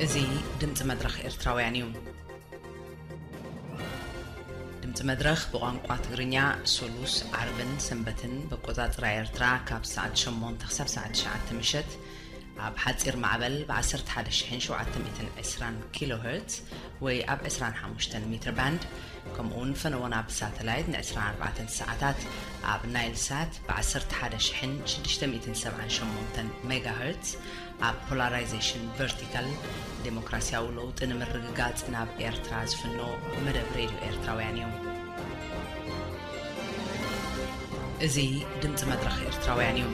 እዚ ድምፂ መድረኽ ኤርትራውያን እዩ። ድምፂ መድረኽ ብቋንቋ ትግርኛ ሶሉስ፣ ዓርብን ሰንበትን ብኣቆፃፅራ ኤርትራ ካብ ሰዓት ሸሞንተ ክሳብ ሰዓት ትሽዓተ ምሸት ኣብ ሓፂር ማዕበል ብ ዓሰርተ ሓደ ሺሕን ሸውዓተ ሚእትን ዕስራን ኪሎ ሄርትዝ ወይ ኣብ ዕስራን ሓሙሽተን ሜትር ባንድ፣ ከምኡ እውን ፈነወና ብሳተላይት ን ዕስራን ኣርባዕተን ሰዓታት ኣብ ናይል ሳት ብ ዓሰርተ ሓደ ሺሕን ሽዱሽተ ሚእትን ሰብዓን ሸሞንተን ሜጋ ሄርትዝ ኣብ ፖላራይዜሽን ቨርቲካል ዴሞክራሲያዊ ለውጢ ንምርግጋጽ ናብ ኤርትራ ዝፍኖ መደብ ሬድዮ ኤርትራውያን እዩ። እዚ ድምፂ መድረኽ ኤርትራውያን እዩ።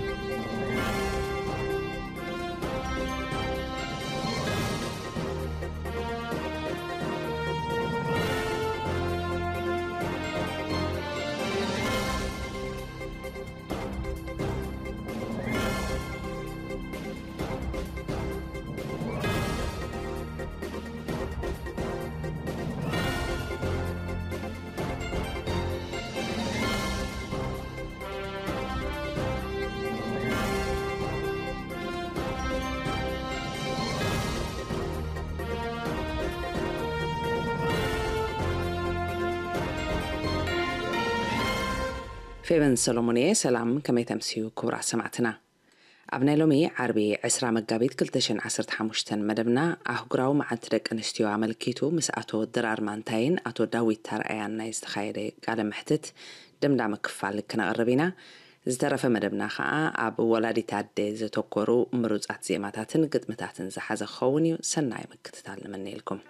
ፌቨን ሰሎሞን እየ። ሰላም፣ ከመይ ተምስዩ ክቡራት ሰማዕትና? ኣብ ናይ ሎሚ ዓርቢ ዕስራ መጋቢት ክልተ ሽሕን ዓሰርተ ሓሙሽተን መደብና ኣህጉራዊ መዓልቲ ደቂ ኣንስትዮ ኣመልኪቱ ምስ ኣቶ ድራር ማንታይን ኣቶ ዳዊት ታርኣያን ናይ ዝተኻየደ ቃለ መሕትት ደምዳሚ ክፋል ክነቕርብ ኢና። ዝተረፈ መደብና ኸኣ ኣብ ወላዲት ኣደ ዘተኮሩ ምሩጻት ዜማታትን ግጥምታትን ዝሓዘ ክኸውን እዩ። ሰናይ ምክትታል ንምነየልኩም።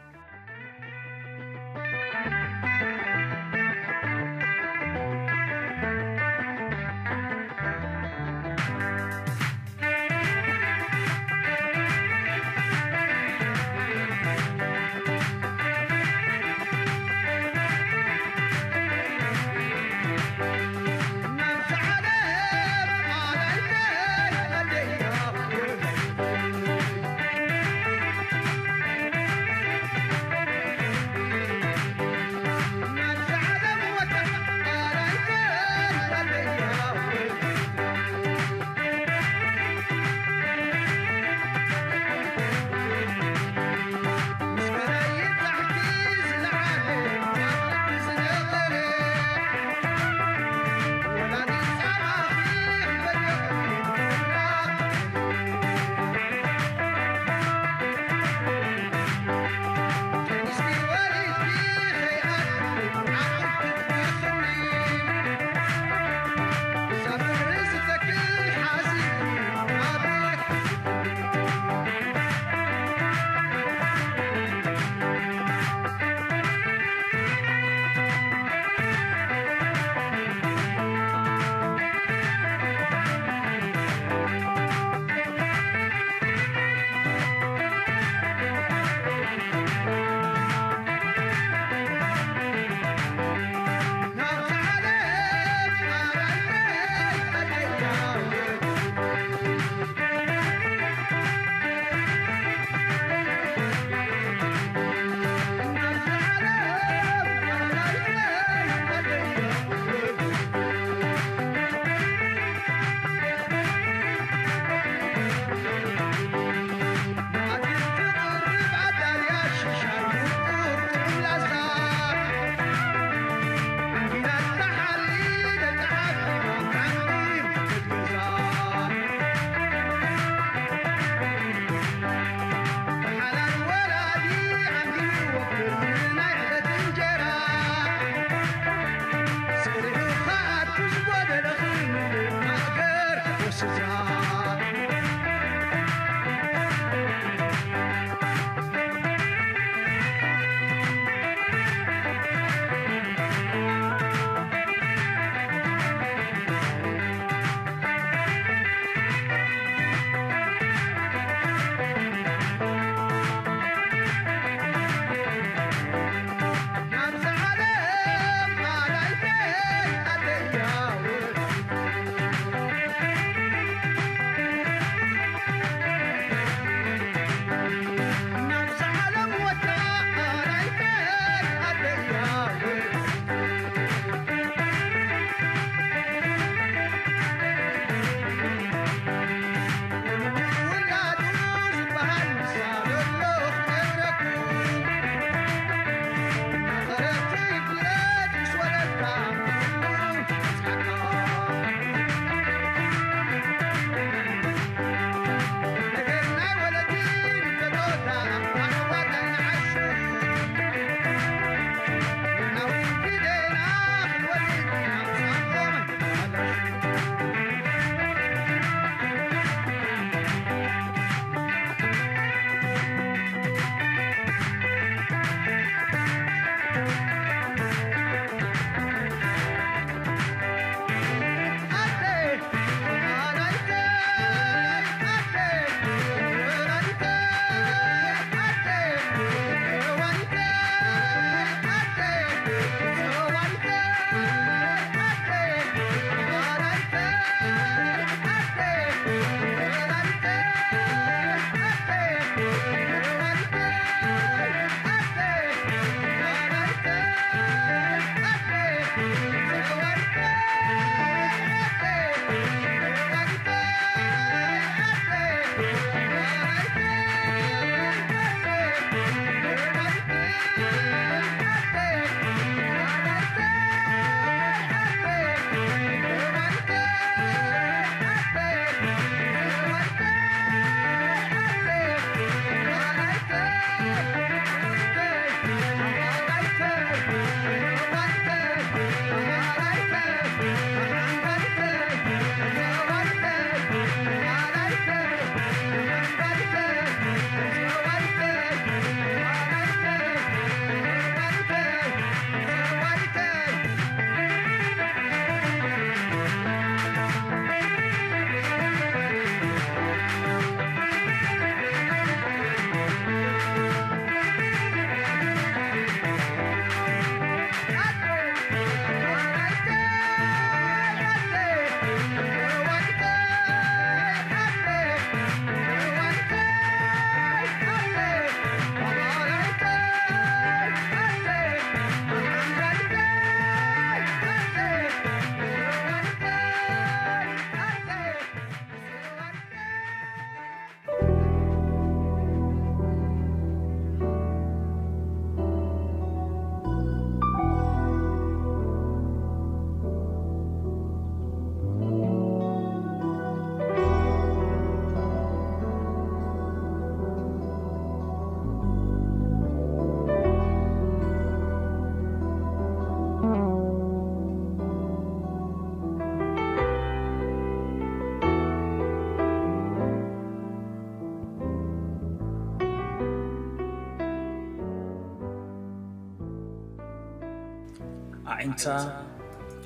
ዓይንታ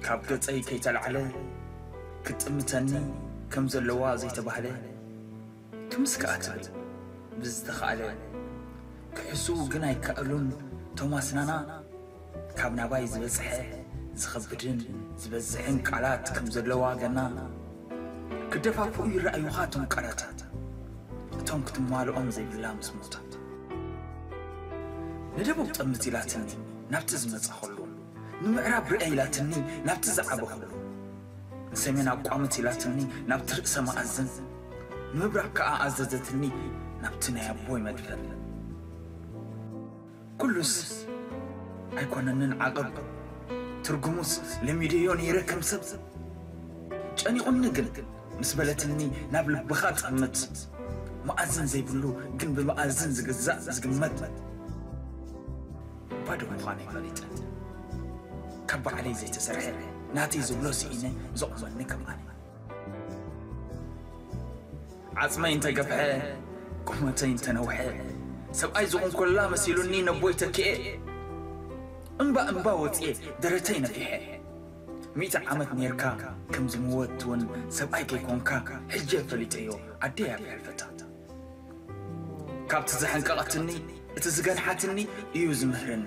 ካብ ገጸይ ከይተላዕለ ክትጥምተኒ ከም ዘለዋ ዘይተባህለ ክምስ ከኣ ትብል ብዝተኻእለ ክሕስዉ ግን ኣይከኣሉን። ቶማስ ናና ካብ ናባይ ዝበጽሐ ዝኸብድን ዝበዝሕን ቃላት ከም ዘለዋ ገና ክደፋፍኡ ይረኣዩኻ እቶም ቃላታት እቶም ክትማልኦም ዘይብላ ምስ ሞታ ንደቡብ ጠምት ኢላትኒ ናብቲ ዝመጻኸሉ ንምዕራብ ርኣ ኢላትኒ ናብቲ ዝዓበኹሉ ንሰሜን ኣቋምት ኢላትኒ ናብቲ ርእሰ መኣዝን ንምብራቕ ከኣ ኣዘዘትኒ ናብቲ ናይ ኣቦይ መድፈር ኩሉስ ኣይኮነንን ዓቐብ ትርጉሙስ ለሚደዮ ነይረ ከም ሰብ ጨኒቑኒ ግን ምስ በለትኒ ናብ ልብኻ ጠምት መኣዝን ዘይብሉ ግን ብመኣዝን ዝግዛእ ዝግመት ባዶ ምዃነይ ፈሊጠ ካብ ባዕለይ ዘይተሰርሐ ናተይ ዝብሎ ስኢነ ዘቑመኒ ከም ኣነ ዓጽመይ እንተገፍሐ ቁመተይ እንተነውሐ ሰብኣይ ዝቑንኮላ መሲሉኒ ነቦይ ተኪኤ እምባ እምባ ወፅኤ ደረተይ ነፊሐ ሚእቲ ዓመት ኔርካ ከም ዝምወት እውን ሰብኣይ ከይኮንካ ሕጂ ፈሊጠዮ ኣደይ ኣብ ሕልፈታ ካብቲ ዘሐንቀቐትኒ እቲ ዝገንሓትኒ እዩ ዝምህርኒ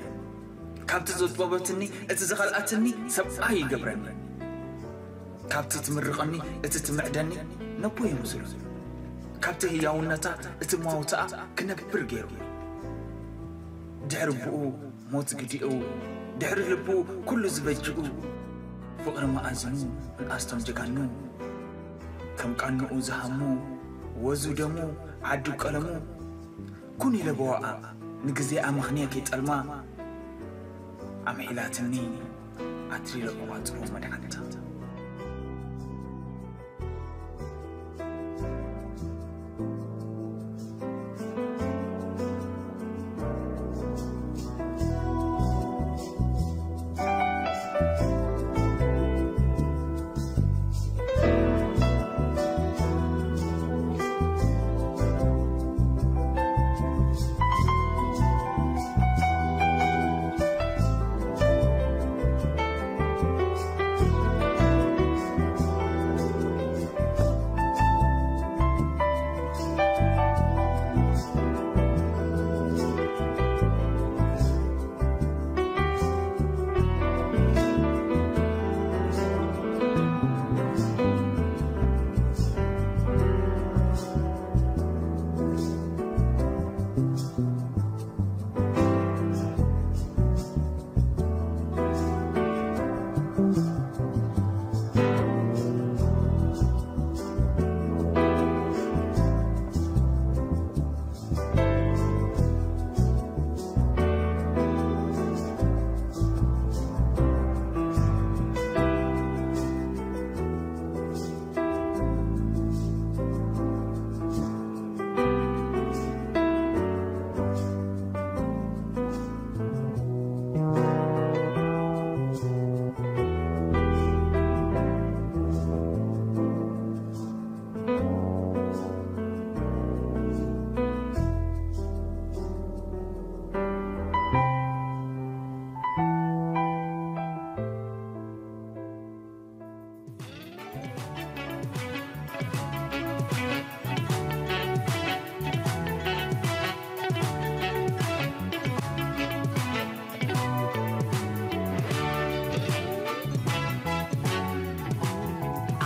ካብቲ ዘጥበበትኒ እቲ ዝኸልኣትኒ ሰብኣይ ይገብረኒ ካብቲ ትምርቐኒ እቲ ትምዕደኒ ነቦ ይመስሉ ካብቲ ህያውነታ እቲ ማውታኣ ክነብር ገይሩ ድሕሪ ብኡ ሞት ግዲኡ ድሕሪ ልቡ ኩሉ ዝበጅኡ ፍቕሪ መኣዝኑ ንኣስቶም ጀጋኑ ከም ቃንኡ ዝሃሙ ወዙ ደሙ ዓዱ ቀለሙ ኩን ኢለ በዋኣ ንግዜኣ ምኽንየ ከይጠልማ ኣምሒላትኒ ኣትሪለ ክቋጽሮ መድሓንታ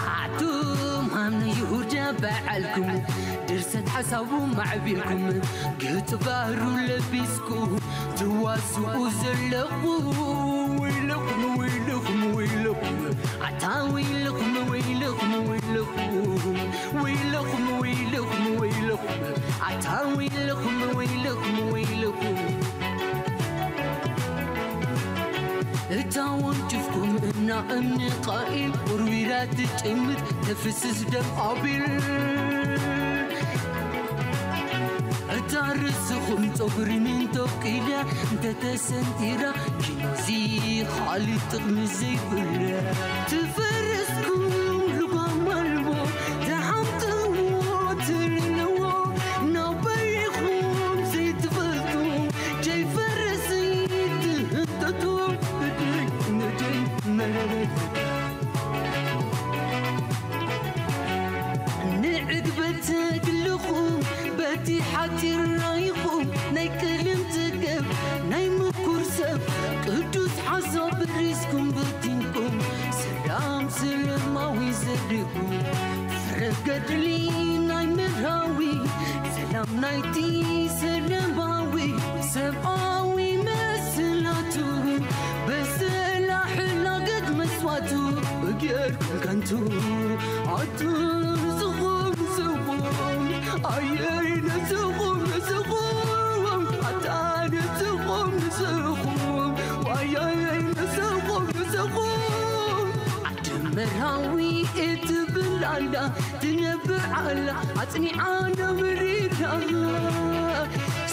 ኣቱም ሃምኒ ይሁዳ በዓልኩም ድርሰት ሓሳቡ ማዕቢልኩም ገጽ ባህሩ ለቢስኩም ትዋስኡ ዘለኹም ወይለኹም ወይለኹም ወይለኹም ኣታ ወይለኹም ወይለኹም ወይለኹም ወይለኹም ወይለኹም ወይለኹም ኣታ ወይለኹም ወይለኹም ወይለኹም እታ ወንጭፍኩም እና እምኒ ቃኢል ወርዊራ ትጭምር ተፍስስ ደም ኣቢል እታ ርእስኹም ጸጉሪ ምንቶቂላ እንተተሰንቲራ ኪኖዚ ኻሊ ጥቕሚ ዘይብለ ትፈርስኩም ልጓም ኣልቦ ተሓምጥዎ ትልልዎ ናበይኹም ዘይትፈልጡ ጀይፈርስ ትህንጠጡ ነጀይ ንዕግበት ተግልኹም በቲ ሓጺር ራይኹም ናይ ቀለም ጽገብ ናይ ምኩር ሰብ ቅዱስ ሓሳብ በሪስኩም በቲንኩም ሰላም ሰለማዊ ዘሪኹም ፍረ ገድሊ ናይ ምድራዊ ሰላም ናይቲ ሰለማዊ ሰብኣዊ መስላቱ በሰላ ሕላገት መስዋቱ እጌርኩም ከንቱ ኣቱ ንስኹም ንስኹም ኣየይ ንስኹም ንስኹም ኣታ ንስኹም ንስኹም ኣየይ ንስኹም ንስኹም ዓዲ መራዊ እትብል ኣላ ትነብዕ ኣላ ኣጽኒዓ ነብሪዳ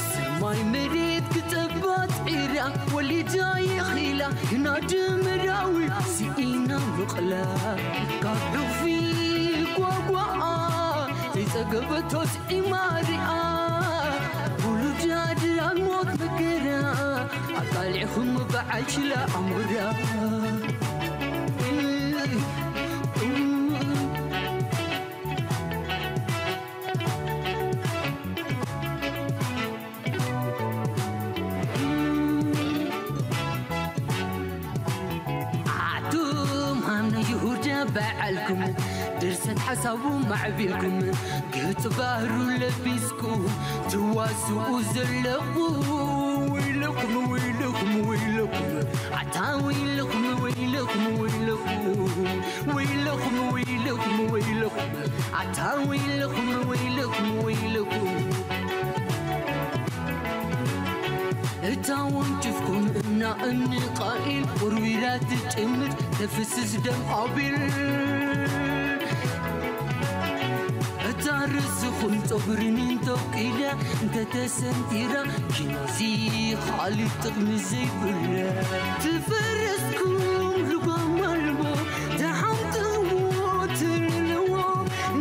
ሰማይ መሬት ክጠባ ጽዒራ ወሊዳ ይኺላ ግና ድምራዊ ስኢና ምቕላ ካብ ሑፊ ጓጓኣ ዘይጸገበቶ ስዒማ ሪኣ ውሉዳ ድራር ሞት መከራ ኣቃሊዕኹም በዓል ችላ ኣሞራ ኣቱም ሃምነ ይሁዳ በዓልኩም ድርሰት ሓሳቡ ማዕቢልኩም ገጽ ባህሩ ለቢስኩም ትዋስኡ ዘለኹ ወይለኹም ወይለኹም ወይለኹም ኣታ ወይለኹም ወይለኹም ወይለኹም ወይለኹም ወይለኹም ወይለኹም ኣታ ወይለኹም ወይለኹም ወይለኹም እታ ወንጭፍኩም እና እምኒ ቃኢል ውርዊራ ትጭምት ተፍስስ ደም ኣቢል እታ ርእስኹም ጸጉሪ ንንተውቂላ እንተተሰንጢራ ኪኖዚ ካልእ ጥቕሚ ዘይብለ ትፈረስኩም ልጓም ኣልቦ ተሓምጥዎ ትልዎ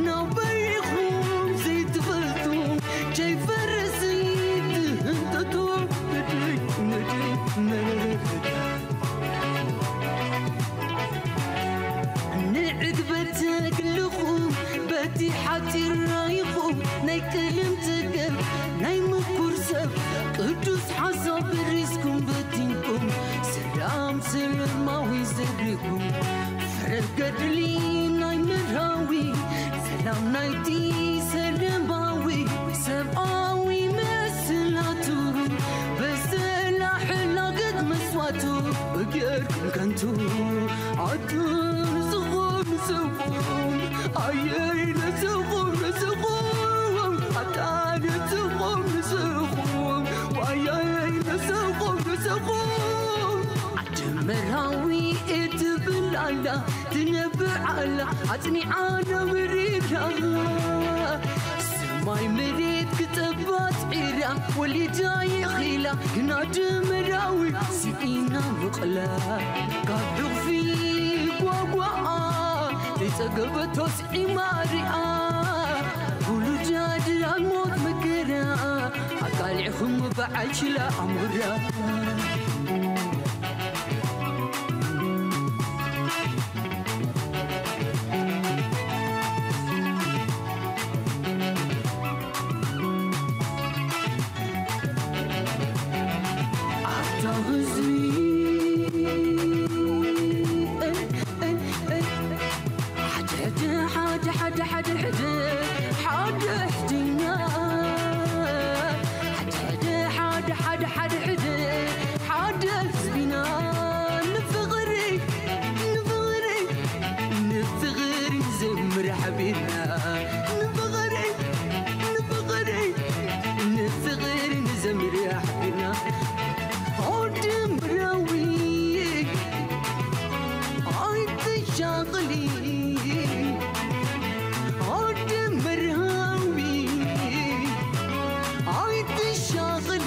ናበይኹም ዘይትፈልጡ ከይፈርስ ትህንጠጡ ምድሪ ምድሪ መረረታ ንዕግበት ተግልኹም በቲ ሓፂር ራይኹም ናይ ቀለም ፀገብ ናይ ምኩር ሰብ ቅዱስ ሓሳብ በሪስኩም በቲንኩም ሰላም ሰላማዊ ዘሪኹም ፍረ ገድሊ ናይ ምድራዊ ሰላም ናይቲ ሰለማዊ ሰብኣዊ መስላቱ በሰላ ሕላገት መስዋቱ እገርኩም ከንቱ ኣቱ ንስኹም ንስኹም ኣየይ ንስኹም ንስኹም ኣታ ንስኹም ንስኹም ኣየይ ንስኹም ንስኹም ዓዲ መራዊ እትብል ኣላ ትነብዕ ኣላ ኣጽኒዓ ነብሪዳ ሰማይ መሬት ክጠባ ጽዒራ ወሊዳ ይኺላ ግና ድምራዊ ስኢና ምቕላ ካብ ሑኽፊ ጓጓኣ ዘይጸገበቶ ስዒማ ሪኣ ውሉዳ ድራር ሞት መከራ ኣቃሊዕኹም በዓል ችላ ኣሞራ ኣታ ህዝቢ ሓደ ሓደ ሓደ ሓደ ሓደ ሓደ ሓደ ሕድና ሓደ ሓደ ሓደ ሓደ ሓደ ሓደ ሕድ ሓደ ህዝቢና ንፍቕሪ ንፍቕሪ ንፍቕሪ ንዘምር ሓቢርና ንፍቕሪ ንፍቕሪ ንፍቕሪ ንዘምር ሓቢርና ዓዲ መራዊ ኣይትሻቕሊ ዓዲ መራዊ ኣይትሻቕሊ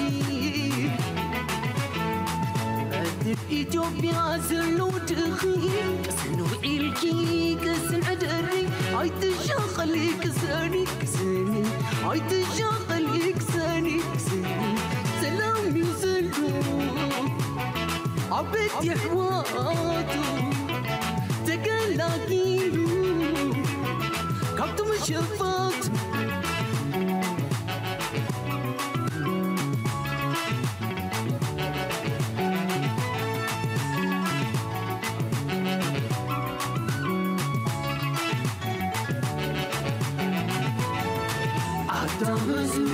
ኣብ ኢትዮጵያ ዘሎ ድኺ ቅስን ውዒልኪ ቅስን ዕደሪ ኣይትሻቕሊ ቅሰኒ ቅሰኒ ኣይትሻቕሊ ቅሰኒ ቅሰኒ ሰላም እዩ ዘሎ ኣብ ቤት የሕዋቱ ሽፉት ኣታ ህዝቢ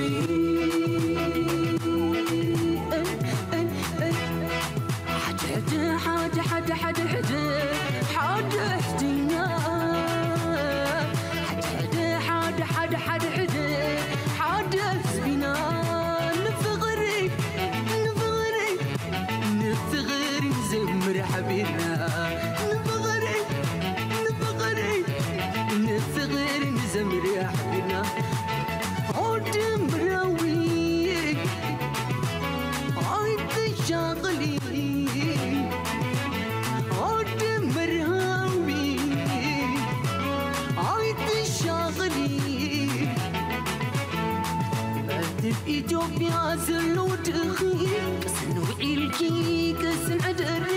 ሓደ ሓደ ሓደ ሓደ ሓደ ሓደ ሕድና ሓደ ሓደ ሓደ ሓደ ሕድ ሓደ ህዝቢና ንፍቕሪ ንፍቕሪ ንፍቕሪ ንዘምር ሓቢርና ንፍቕሪ ንፍቕሪ ንፍቕሪ ንዘምር ሓቢርና ዓውዲ ምድራዊ ኣይትሻቕሊ ዓውዲ ምድራዊ ኣይትሻቕሊ መርትብ ኢትዮጵያ ዘሎ ድኺ ቅስን ውዒልኪ ቅስን ዕደሪ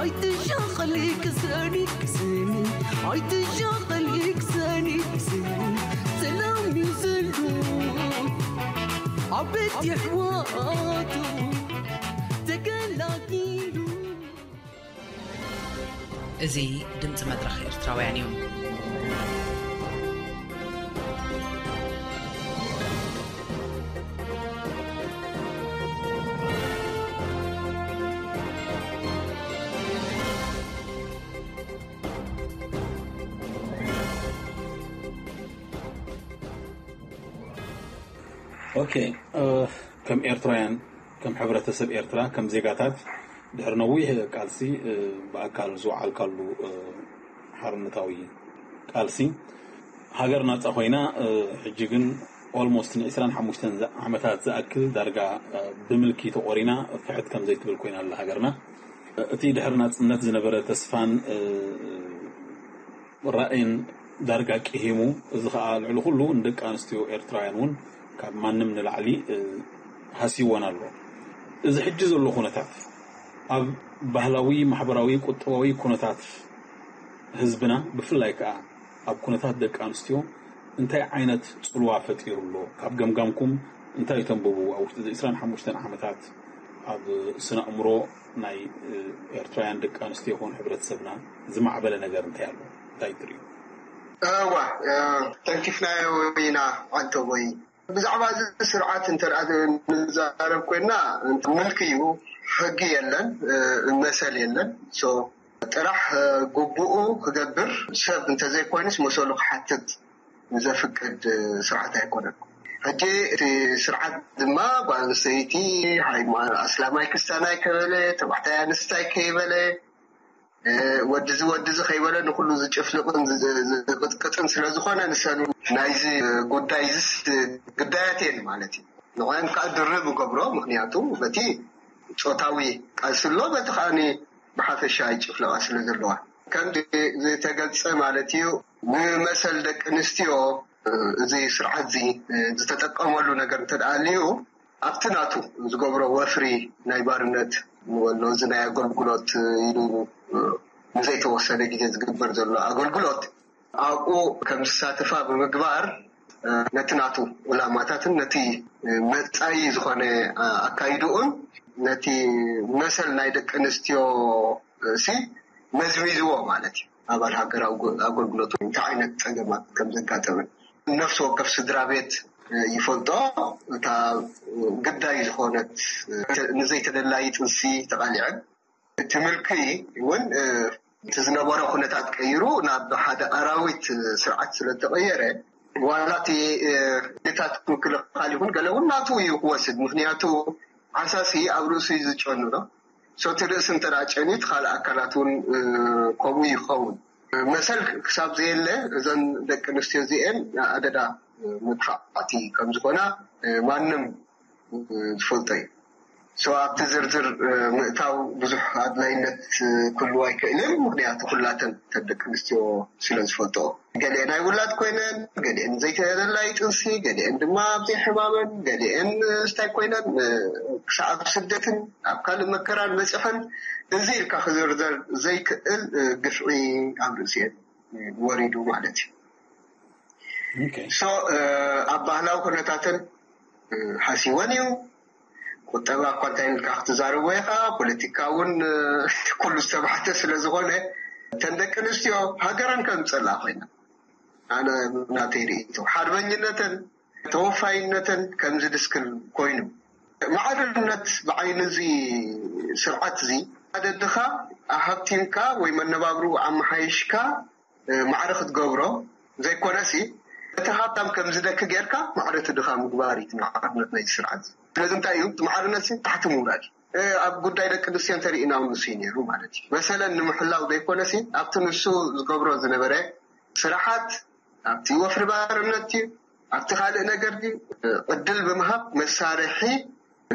ኣይትሻቕሊ ቅሰኒ ቅሰኒ ኣይትሻቕሊ ቅሰኒ ቅሰኒ ሰላም እዩ ዘሎ ኣብ ቤት የሕዋቱ ተገላጊሉ እዚ ድምፂ መድረኽ ኤርትራውያን እዩ። ኦኬ፣ ከም ኤርትራውያን፣ ከም ሕብረተሰብ ኤርትራ፣ ከም ዜጋታት ድሕሪ ነዊሕ ቃልሲ ብኣካል ዝወዓልካሉ ሓርነታዊ ቃልሲ ሃገር ናጻ ኮይና፣ ሕጂ ግን ኦልሞስት ን ዕስራን ሓሙሽተን ዓመታት ዝኣክል ዳርጋ ብምልኪ ተቖሪና ፍሕት ከም ዘይትብል ኮይና ኣላ ሃገርና። እቲ ድሕሪ ናጽነት ዝነበረ ተስፋን ራእይን ዳርጋ ቂሂሙ። እዚ ኸኣ ልዕሊ ኩሉ ንደቂ ኣንስትዮ ኤርትራውያን እውን ካብ ማንም ንላዕሊ ሃስይወን ኣሎ። እዚ ሕጂ ዘሎ ኩነታት ኣብ ባህላዊ፣ ማሕበራዊ፣ ቁጠባዊ ኩነታት ህዝብና ብፍላይ ከኣ ኣብ ኩነታት ደቂ ኣንስትዮ እንታይ ዓይነት ጽልዋ ፈጢሩ ኣሎ? ካብ ገምጋምኩም እንታይ ተንብቡ? ኣብ ውሽጢ እዚ ዕስራን ሓሙሽተን ዓመታት ኣብ ስነ ኣእምሮ ናይ ኤርትራውያን ደቂ ኣንስትዮ ይኹን ሕብረተሰብና ዝማዕበለ ነገር እንታይ ኣሎ? እንታይ ትርእዩ? እዋ ተንኪፍናዮ ኢና ዓንተቦይ። ብዛዕባ እዚ ስርዓት እንተ ንዛረብ ኮይና ምልኪ እዩ፣ ሕጊ የለን፣ መሰል የለን። ጥራሕ ግቡኡ ክገብር ሰብ እንተዘይኮይኑስ መሰሉ ክሓትት ዘፍቅድ ስርዓት ኣይኮነን። ሕጂ እቲ ስርዓት ድማ ጓል ኣንስተይቲ ኣስላማይ ክስታናይ ከበለ ተባዕታይ ኣንስታይ ከይበለ ወዲ እዚ ወዲ እዚ ከይበለ ንኩሉ ዝጭፍልቕን ዝቕጥቅጥን ስለዝኾነ ንሰን ናይዚ ጉዳይ እዚስ ግዳያት እየን ማለት እዩ። ንዕን ከዓ ድርብ እገብሮ፣ ምክንያቱ በቲ ፆታዊ ቃልሲ ኣሎ፣ በቲ ከዓኒ ብሓፈሻ ጭፍለቓ ስለ ዘለዋ ከምቲ ዝተገልፀ ማለት እዩ። ንመሰል ደቂ ኣንስትዮ እዚ ስርዓት እዚ ዝተጠቀመሉ ነገር እንተደኣ ኣልዩ ኣብቲ ናቱ ዝገብሮ ወፍሪ ናይ ባርነት ንበሎ እዚ ናይ ኣገልግሎት ኢሉ ንዘይተወሰነ ግዜ ዝግበር ዘሎ ኣገልግሎት ኣብኡ ከም ዝሳተፋ ብምግባር ነቲ ናቱ ዕላማታትን ነቲ መጻኢ ዝኾነ ኣካይድኡን ነቲ መሰል ናይ ደቂ ኣንስትዮ ሲ መዝሚዝዎ ማለት እዩ። ኣባል ሃገር ኣገልግሎት እንታይ ዓይነት ጸገማት ከም ዘጋጠመን ነፍሲ ወከፍ ስድራ ቤት ይፈልጦ። እታ ግዳይ ዝኾነት ንዘይተደላዪ ጥንሲ ተቓሊዐን እቲ ምልኪ እውን እቲ ዝነበሮ ኩነታት ቀይሩ ናብ ሓደ ኣራዊት ስርዓት ስለ ተቐየረ ዋላ እቲ ታት ምክልኻል ይኹን ገለ እውን ናቱ እዩ ክወስድ። ምክንያቱ ዓሳሲ ኣብ ርእሱ እዩ ዝጨኑ ዶ ሶቲ ርእሲ እንተ ጨኒት ካልእ ኣካላት እውን ከምኡ ይኸውን። መሰል ክሳብ ዘየለ እዘን ደቂ ኣንስትዮ እዚኤን ኣደዳ መጥፋዕቲ ከም ዝኾና ማንም ዝፈልጦ እዩ። ሶ ኣብቲ ዝርዝር ምእታው ብዙሕ ኣድላይነት ክህልዎ ኣይክእልን፣ ምክንያቱ ኩላተን ተን ደቂ ኣንስትዮ ስለ ዝፈልጦ ገሊአን ኣይውላድ ኮይነን፣ ገሊአን ዘይተደላይ ጥንሲ፣ ገሊአን ድማ ኣብ ዘይሕማመን፣ ገሊአን ስታይ ኮይነን ክሳብ ኣብ ስደትን ኣብ ካልእ መከራን በፅሐን እዚ ኢልካ ክዝርዘር ዘይክእል ግፍዒ ኣብ ርእሲአን ወሪዱ ማለት እዩ። ሶ ኣብ ባህላዊ ኩነታትን ሓሲወን እዩ። ቁጠባ እኳ እንታይ ኢልካ ክትዛረቦ ኢኻ፣ ፖለቲካ እውን ኩሉ ዝተባሕተ ስለ ዝኾነ፣ እተን ደቂ ኣንስትዮ ሃገረን ከም ዝጸልኣ ኮይና፣ ኣነ ናተይ ርእይቶ ሓርበኝነተን ተወፋይነተን ከምዚ ድስክል ኮይኑ፣ ማዕርነት ብዓይኒ እዚ ስርዓት እዚ ኣደድኻ ኣሃብቲምካ ወይ መነባብሩ ኣመሓይሽካ ማዕረ ክትገብሮ ዘይኮነሲ፣ እቲ ሃብታም ከም ዝደኪ ጌርካ ማዕረ እቲ ድኻ ምግባር እዩ እቲ ማዕርነት ናይቲ ስርዓት። ስለዚ እንታይ እዩ እቲ ማዕርነት? ታሕቲ ምውራድ። ኣብ ጉዳይ ደቂ ኣንስትዮ እንተሪኢና እውን ንሱ እዩ ነይሩ ማለት እዩ። መሰለን ንምሕላው ዘይኮነሲ፣ ኣብቲ ንሱ ዝገብሮ ዝነበረ ስራሓት ኣብቲ ወፍሪ ባርነት እዩ፣ ኣብቲ ካልእ ነገር ድዩ ዕድል ብምሃብ መሳርሒ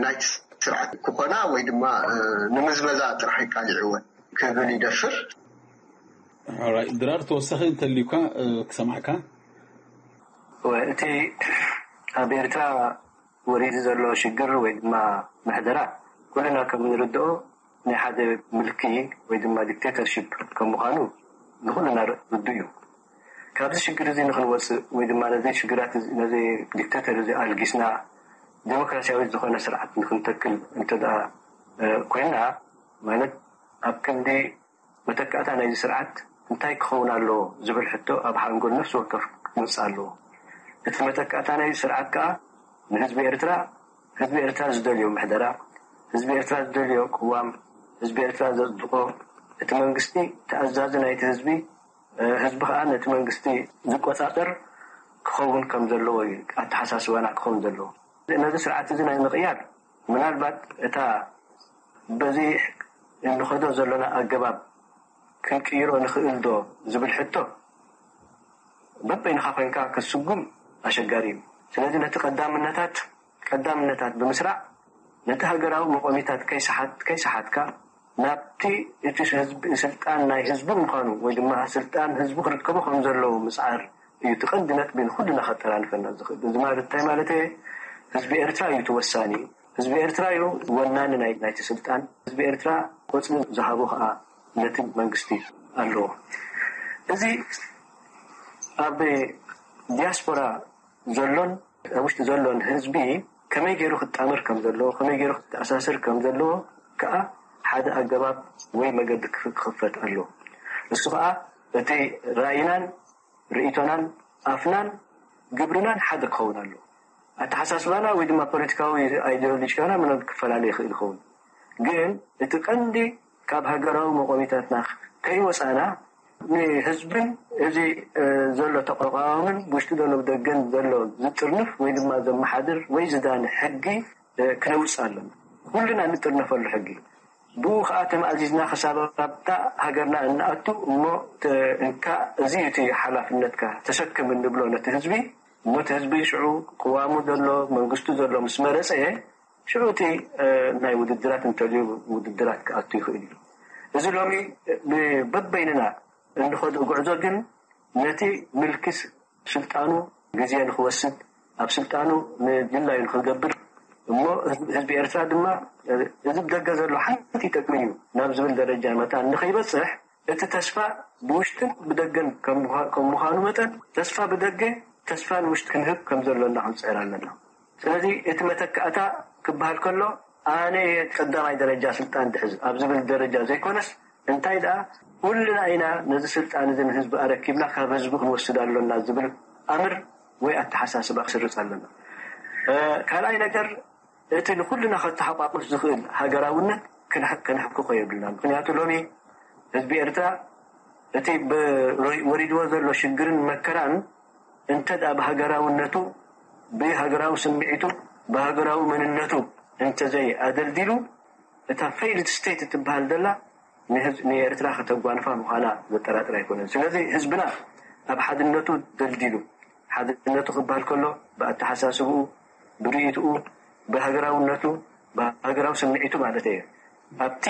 ናይቲ ስርዓት ክኾና ወይ ድማ ንምዝመዛ ጥራሕ ይቃልዕወን ክብል ይደፍር። ድራር ተወሳኺ እንተልዩካ ክሰማዕካ። እቲ ኣብ ኤርትራ ወሪዱ ዘሎ ሽግር ወይ ድማ ምሕደራ ኩልና ከም ንርድኦ ናይ ሓደ ምልኪ ወይ ድማ ዲክቴተርሽፕ ከም ምዃኑ ንኩልና ርዱእ እዩ። ካብዚ ሽግር እዚ ንክንወፅእ ወይ ድማ ነዚ ሽግራት ነዚ ዲክቴተር እዚ ኣልጊስና ዴሞክራሲያዊ ዝኾነ ስርዓት ንክንተክል እንተ ኮይና ማለት ኣብ ክንዲ መተካእታ ናይዚ ስርዓት እንታይ ክኸውን ኣለዎ ዝብል ሕቶ ኣብ ሓንጎል ነፍሲ ወከፍ ክመፅእ ኣለዎ። እቲ መተካእታ ናይዚ ስርዓት ከዓ ንህዝቢ ኤርትራ ህዝቢ ኤርትራ ዝደልዮ ምሕደራ፣ ህዝቢ ኤርትራ ዝደልዮ ቅዋም፣ ህዝቢ ኤርትራ ዘጽድቆ፣ እቲ መንግስቲ ተኣዛዚ ናይቲ ህዝቢ፣ ህዝቢ ከኣ ነቲ መንግስቲ ዝቆጻጸር ክኸውን ከም ዘለዎ እዩ ኣተሓሳስባና ክኸውን ዘለዎ። ነዚ ስርዓት እዚ ናይ ምቕያር ምናልባት እታ በዚ እንኸዶ ዘለና ኣገባብ ክንቅይሮ ንኽእል ዶ ዝብል ሕቶ በበይንኻ ኮይንካ ክትስጉም ኣሸጋሪ እዩ። ስለዚ ነቲ ቀዳምነታት ቀዳምነታት ብምስራዕ ነቲ ሃገራዊ መቆሚታት ከይሰሓት ከይሰሓትካ ናብቲ እቲ ህዝቢ ስልጣን ናይ ህዝቢ ምዃኑ ወይ ድማ ስልጣን ህዝቢ ክርከቡ ከም ዘለዉ ምፅዓር እዩ እቲ ቀንዲ ነጥቢ ንኩልና ከጠራንፈና ዝኽእል። እዚ ማለት እንታይ ማለት እየ? ህዝቢ ኤርትራ እዩ እቲ ወሳኒ። ህዝቢ ኤርትራ እዩ ወናኒ ናይ ናይቲ ስልጣን። ህዝቢ ኤርትራ ቆፅሊ ዝሃቦ ከዓ ነቲ መንግስቲ ኣለዎ። እዚ ኣብ ዲያስፖራ ዘሎን ኣብ ውሽጢ ዘሎን ህዝቢ ከመይ ገይሩ ክጣመር ከም ዘለዎ ከመይ ገይሩ ክተኣሳሰር ከም ዘለዎ ከዓ ሓደ ኣገባብ ወይ መገዲ ክኽፈት ኣለዎ። እሱ ከዓ እቲ ራእይናን ርእይቶናን ኣፍናን ግብርናን ሓደ ክኸውን ኣለዎ። ኣተሓሳስባና ወይ ድማ ፖለቲካዊ ኣይዲዮሎጂካና ምናልባት ክፈላለ ይኽእል ይኸውን፣ ግን እቲ ቀንዲ ካብ ሃገራዊ መቆሚታትና ከይወፃና ንህዝብን እዚ ዘሎ ተቋቋምን ውሽጢ ዘሎ ብደገን ዘሎ ዝጥርንፍ ወይ ድማ ዘመሓድር ወይ ዝዳኒ ሕጊ ክነውፅእ ኣለና። ኩልና እንጥርነፈሉ ሕጊ ብኡ ከዓ ተማእዚዝና ክሳብ ኣብታ ሃገርና እንኣቱ እሞ እንካ እዚ እቲ ሓላፍነትካ ተሰክም እንብሎ ነቲ ህዝቢ እሞ እቲ ህዝቢ ሽዑ ቅዋሙ ዘሎ መንግስቱ ዘሎ ምስ መረፀ ሽዑ እቲ ናይ ውድድራት እንተልዩ ውድድራት ክኣቱ ይኽእል እዩ። እዚ ሎሚ ብበበይንና እንኸዶ ጉዕዞ ግን ነቲ ምልኪ ስልጣኑ ግዜ ንክወስድ ኣብ ስልጣኑ ንድላዩ ንክገብር እሞ ህዝቢ ኤርትራ ድማ እዚ ብደገ ዘሎ ሓንቲ ይጠቅም እዩ ናብ ዝብል ደረጃ መታን ንከይበፅሕ እቲ ተስፋ ብውሽጥን ብደገን ከም ምዃኑ መጠን ተስፋ ብደገ ተስፋ ንውሽጢ ክንህብ ከም ዘሎና ክንፅዕር ኣለና። ስለዚ እቲ መተካእታ ክበሃል ከሎ ኣነ እየ ቀዳማይ ደረጃ ስልጣን ዝሕዝ ኣብ ዝብል ደረጃ ዘይኮነስ እንታይ ደኣ ኩልና ኢና ነዚ ስልጣን እዚ ንህዝቢ ኣረኪብና ካብ ህዝቢ ክንወስድ ኣሎና ዝብል ኣምር ወይ ኣተሓሳስባ ክስርፅ ኣለና። ካልኣይ ነገር እቲ ንኩልና ከተሓቋቁፍ ዝኽእል ሃገራውነት ከነሕክኾ የብልና። ምክንያቱ ሎሚ ህዝቢ ኤርትራ እቲ ወሪድዎ ዘሎ ሽግርን መከራን እንተ ደኣ ብሃገራውነቱ ብሃገራዊ ስምዒቱ ብሃገራዊ መንነቱ እንተዘይ ኣደልዲሉ እታ ፌይልድ ስቴት እትበሃል ዘላ ንኤርትራ ከተጓንፋ ምዃና ዘጠራጥር ኣይኮነን። ስለዚ ህዝብና ኣብ ሓድነቱ ደልዲሉ ሓድነቱ ክበሃል ከሎ ብኣተሓሳስብኡ ብርእይትኡ ብሃገራውነቱ ብሃገራዊ ስምዒቱ ማለት እየ ኣብቲ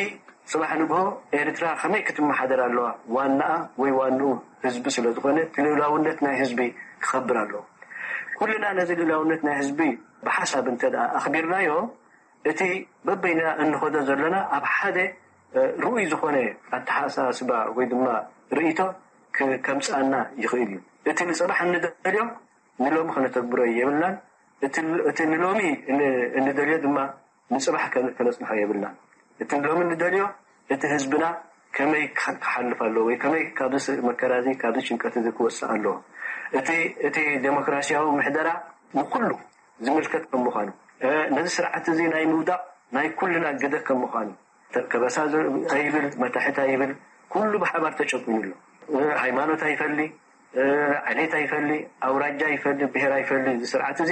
ፅባሕ ንግሆ ኤርትራ ከመይ ክትመሓደር ኣለዋ ዋናኣ ወይ ዋንኡ ህዝቢ ስለ ዝኾነ እቲ ልእላውነት ናይ ህዝቢ ክኸብር ኣለዎ። ኩልና ነዚ ልእላውነት ናይ ህዝቢ ብሓሳብ እንተ ኣኽቢርናዮ እቲ በበይና እንኸዶ ዘለና ኣብ ሓደ ርኡይ ዝኾነ ኣተሓሳስባ ወይ ድማ ርእይቶ ከምፅኣና ይኽእል እዩ። እቲ ንፅባሕ እንደልዮ ንሎሚ ከነተግብሮ የብልናን። እቲ ንሎሚ እንደልዮ ድማ ንፅባሕ ከነፅንሖ የብልናን። እቲ ንሎሚ እንደልዮ እቲ ህዝብና ከመይ ክሓልፍ ኣለዎ ወይ ከመይ ካብዚ መከራ እዚ ካብዚ ጭንቀት እዚ ክወፅእ ኣለዎ። እቲ እቲ ዴሞክራሲያዊ ምሕደራ ንኩሉ ዝምልከት ከም ምዃኑ ነዚ ስርዓት እዚ ናይ ምውዳቕ ናይ ኩልና ግደ ከም ምዃኑ ከበሳ ኣይብል፣ መታሕት ኣይብል፣ ኩሉ ብሓባር ተጨቁኑ ኣሎ። ሃይማኖት ኣይፈሊ፣ ዓሌት ኣይፈሊ፣ ኣውራጃ ኣይፈሊ፣ ብሄር ኣይፈሊ። እዚ ስርዓት እዚ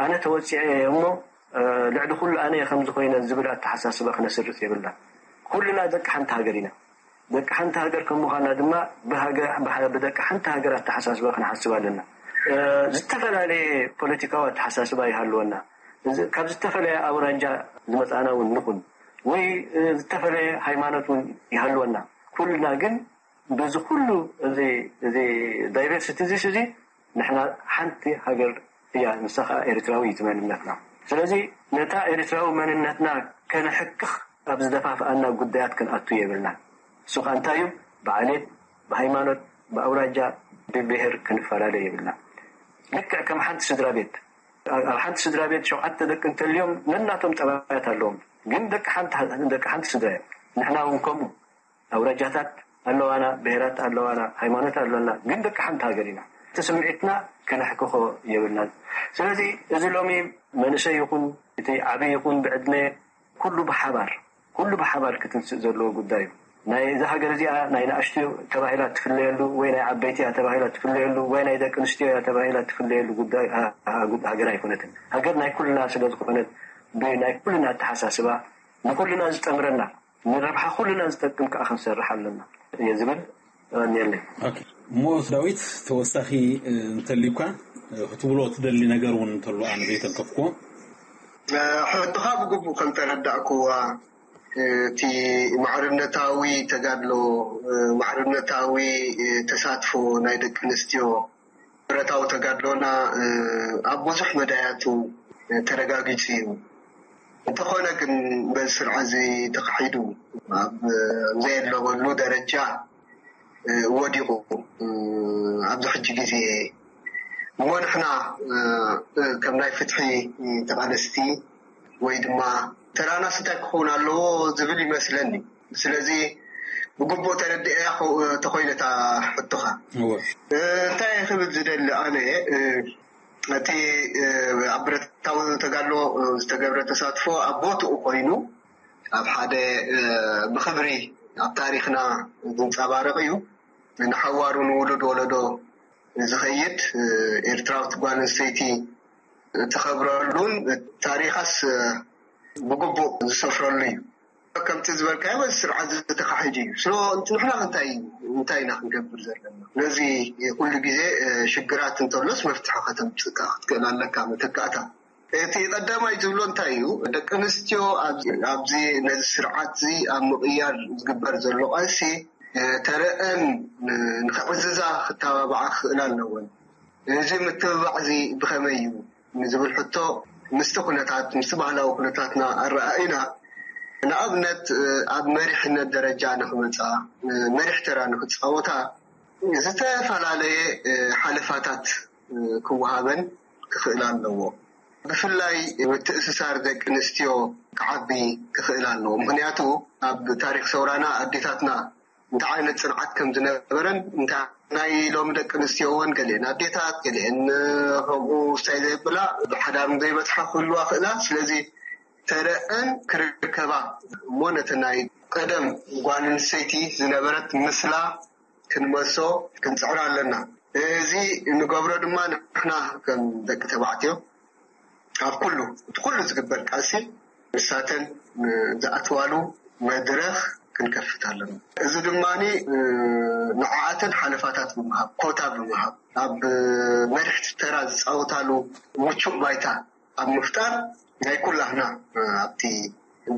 ኣነ ተወፂዐ እሞ ልዕሊ ኩሉ ኣነ ከም ዝኾይነ ዝብል ኣተሓሳስባ ክነስርፅ የብልና። ኩልና ደቂ ሓንቲ ሃገር ኢና። ደቂ ሓንቲ ሃገር ከም ምዃና ድማ ብደቂ ሓንቲ ሃገር ኣተሓሳስባ ክንሓስብ ኣለና። ዝተፈላለየ ፖለቲካዊ ኣተሓሳስባ ይሃልወና፣ ካብ ዝተፈላለየ ኣውራጃ ዝመፃና እውን ንኹን ወይ ዝተፈላለየ ሃይማኖት እውን ይሃልወና፣ ኩልና ግን በዚ ኩሉ እዚ ዳይቨርሲቲ እዚ እዚ ንሕና ሓንቲ ሃገር እያ፣ ንሳ ከዓ ኤርትራዊ እዩ እቲ መንነትና። ስለዚ ነታ ኤርትራዊ መንነትና ከነሕክኽ ኣብ ዝደፋፍኣና ጉዳያት ክንኣቱ የብልና። እሱ ከዓ እንታይ እዩ? ብዓሌት፣ ብሃይማኖት፣ ብኣውራጃ፣ ብብሄር ክንፈላለ የብልና። ልክዕ ከም ሓንቲ ስድራ ቤት፣ ኣብ ሓንቲ ስድራ ቤት ሸውዓተ ደቂ እንተልዮም ነናቶም ጠባያት ኣለዎም፣ ግን ደቂ ሓንቲ ስድራ እዮም። ንሕና እውን ከምኡ ኣውራጃታት ኣለዋና፣ ብሄራት ኣለዋና፣ ሃይማኖት ኣለና፣ ግን ደቂ ሓንቲ ሃገር ኢና። እቲ ስምዒትና ከነሕክኾ የብልናን። ስለዚ እዚ ሎሚ መንእሰይ ይኹን እቲ ዓብዪ ይኹን ብዕድመ ኩሉ ብሓባር ኩሉ ብሓባር ክትንስእ ዘለዎ ጉዳይ እዩ። ናይ እዛ ሃገር እዚኣ ናይ ንኣሽቱ ተባሂላ ትፍለየሉ ወይ ናይ ዓበይቲ እያ ተባሂላ ትፍለየሉ ወይ ናይ ደቂ ኣንስትዮ እያ ተባሂላ ትፍለየሉ ጉዳይ ሃገር ኣይኮነትን። ሃገር ናይ ኩልና ስለ ዝኾነት ብናይ ኩልና ኣተሓሳስባ ንኩልና ዝጠምረና ንረብሓ ኩልና ዝጠቅም ከዓ ክንሰርሕ ኣለና እየ ዝብል። እኔለይ እሞ ዳዊት ተወሳኺ እንተልዩካ ክትብሎ ትደሊ ነገር እውን እንተሎ ኣነ ዘይተንከፍኩዎ። ሕቶኻ ብግቡእ ከም ተረዳእኩዋ እቲ ማዕርነታዊ ተጋድሎ ማዕርነታዊ ተሳትፎ ናይ ደቂ ኣንስትዮ ብረታዊ ተጋድሎና ኣብ ብዙሕ መዳያቱ ተረጋጊፁ እዩ። እንተኾነ ግን በዚ ስርዓት እዚ ተኻሒዱ ኣብ ዘየለበሉ ደረጃ ወዲቑ ኣብዚ ሕጂ ግዜ እሞ ንሕና ከም ናይ ፍትሒ ተቓለስቲ ወይ ድማ ተራናስ እንታይ ክኸውን ኣለዎ ዝብል ይመስለኒ። ስለዚ ብግቡእ ተረድኤያ ተኾይነ እታ ሕቶኻ እንታይ ክብል ዝደሊ ኣነ እቲ ኣብ ብረታዊ ተጋድሎ ዝተገብረ ተሳትፎ ኣብ ቦትኡ ኮይኑ ኣብ ሓደ ብክብሪ ኣብ ታሪክና ዝንፀባረቕ እዩ። ንሓዋሩ ንውሉድ ወለዶ ዝኸይድ ኤርትራዊት ጓል ኣንስተይቲ እትኸብረሉን ታሪኻስ ብግቡእ ዝሰፍረሉ እዩ። ከምቲ ዝበልካዮ በዚ ስርዓት ዝተኻሒዱ እዩ። ስለ ንሕና እንታይ እንታይ ኢና ክንገብር ዘለና? ነዚ ኩሉ ግዜ ሽግራት እንተሎስ መፍትሒ ከተምፅእ ክትክእል ኣለካ። መተካእታ እቲ ቀዳማይ ዝብሎ እንታይ እዩ? ደቂ ኣንስትዮ ኣብዚ ነዚ ስርዓት እዚ ኣብ ምቕያር ዝግበር ዘሎ ቃልሲ ተረአን ንክዕዝዛ ክተባብዓ ክኽእላ ኣለወን። እዚ ምትብባዕ እዚ ብኸመይ እዩ ንዝብል ሕቶ ምስቲ ኩነታት ምስቲ ባህላዊ ኩነታትና ኣረኣኢና ንኣብነት ኣብ መሪሕነት ደረጃ ንክመፃ መሪሕ ተራ ንክፃወታ ዝተፈላለየ ሓለፋታት ክወሃበን ክኽእል ኣለዎ። ብፍላይ ምትእስሳር ደቂ ኣንስትዮ ክዓቢ ክኽእል ኣለዎ። ምክንያቱ ኣብ ታሪክ ሰውራና ኣዴታትና እንታይ ዓይነት ፅንዓት ከም ዝነበረን እንታይ ናይ ሎሚ ደቂ ኣንስትዮ እውን ገሊአን ኣዴታት ገሊአን ከምኡ ስታይ ዘይብላ ብሓዳር ዘይበፅሓ ክህልዋ ክእላ። ስለዚ ተረአን ክርከባ እሞ ነቲ ናይ ቀደም ጓል ኣንስተይቲ ዝነበረት ምስላ ክንመልሶ ክንፅዕር ኣለና። እዚ እንገብሮ ድማ ንሕና ከም ደቂ ተባዕትዮ ኣብ ኩሉ እቲ ኩሉ ዝግበር ቃልሲ ንሳተን ዝኣትዋሉ መድረኽ ክንከፍት ኣለና። እዚ ድማ ንዓኣተን ሓለፋታት ብምሃብ ኮታ ብምሃብ ኣብ መሪሕቲ ተራ ዝፃወታሉ ምቹእ ባይታ ኣብ ምፍጣር ናይ ኩላህና ኣብቲ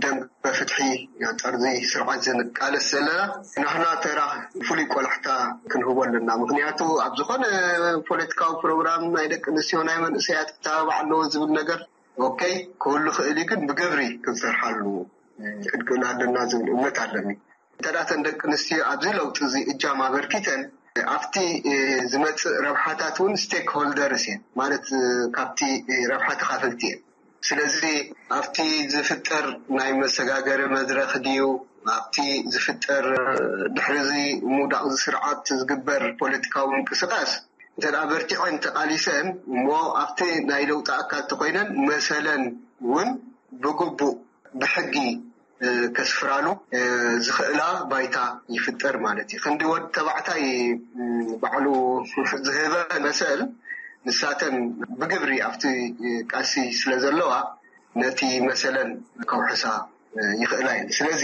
ደንበ ፍትሒ ጠርዚ ስርዓት ዝንቃለስ ዘለና ናህና ተራ ፍሉይ ቆላሕታ ክንህቦ ኣለና። ምክንያቱ ኣብ ዝኾነ ፖለቲካዊ ፕሮግራም ናይ ደቂ ኣንስትዮ ናይ መንእሰያት ክተባባዕ ኣለዎ ዝብል ነገር ኦኬ ክህሉ ክእል እዩ፣ ግን ብግብሪ ክንሰርሓሉ ክንክእል ኣለና ዝብል እምነት ኣለኒ። እንተዳተን ደቂ ኣንስትዮ ኣብዚ ለውጢ እዚ እጃም ኣበርኪተን ኣብቲ ዝመፅእ ረብሓታት እውን ስቴክ ሆልደርስ እየን፣ ማለት ካብቲ ረብሓ ተኻፈልቲ እየን። ስለዚ ኣብቲ ዝፍጠር ናይ መሰጋገሪ መድረኽ ድዩ፣ ኣብቲ ዝፍጠር ድሕርዚ ምውዳቕ ስርዓት ዝግበር ፖለቲካዊ ምንቅስቃስ እንተ በርቲዐን ተቓሊሰን እሞ ኣብቲ ናይ ለውጢ ኣካል ተኮይነን መሰለን እውን ብግቡእ ብሕጊ ከስፍራሉ ዝኽእላ ባይታ ይፍጠር ማለት እዩ። ክንዲ ወዲ ተባዕታይ ባዕሉ ዝህበ መሰል ንሳተን ብግብሪ ኣብቲ ቃልሲ ስለ ዘለዋ ነቲ መሰለን ከውሕሳ ይኽእላ እየን። ስለዚ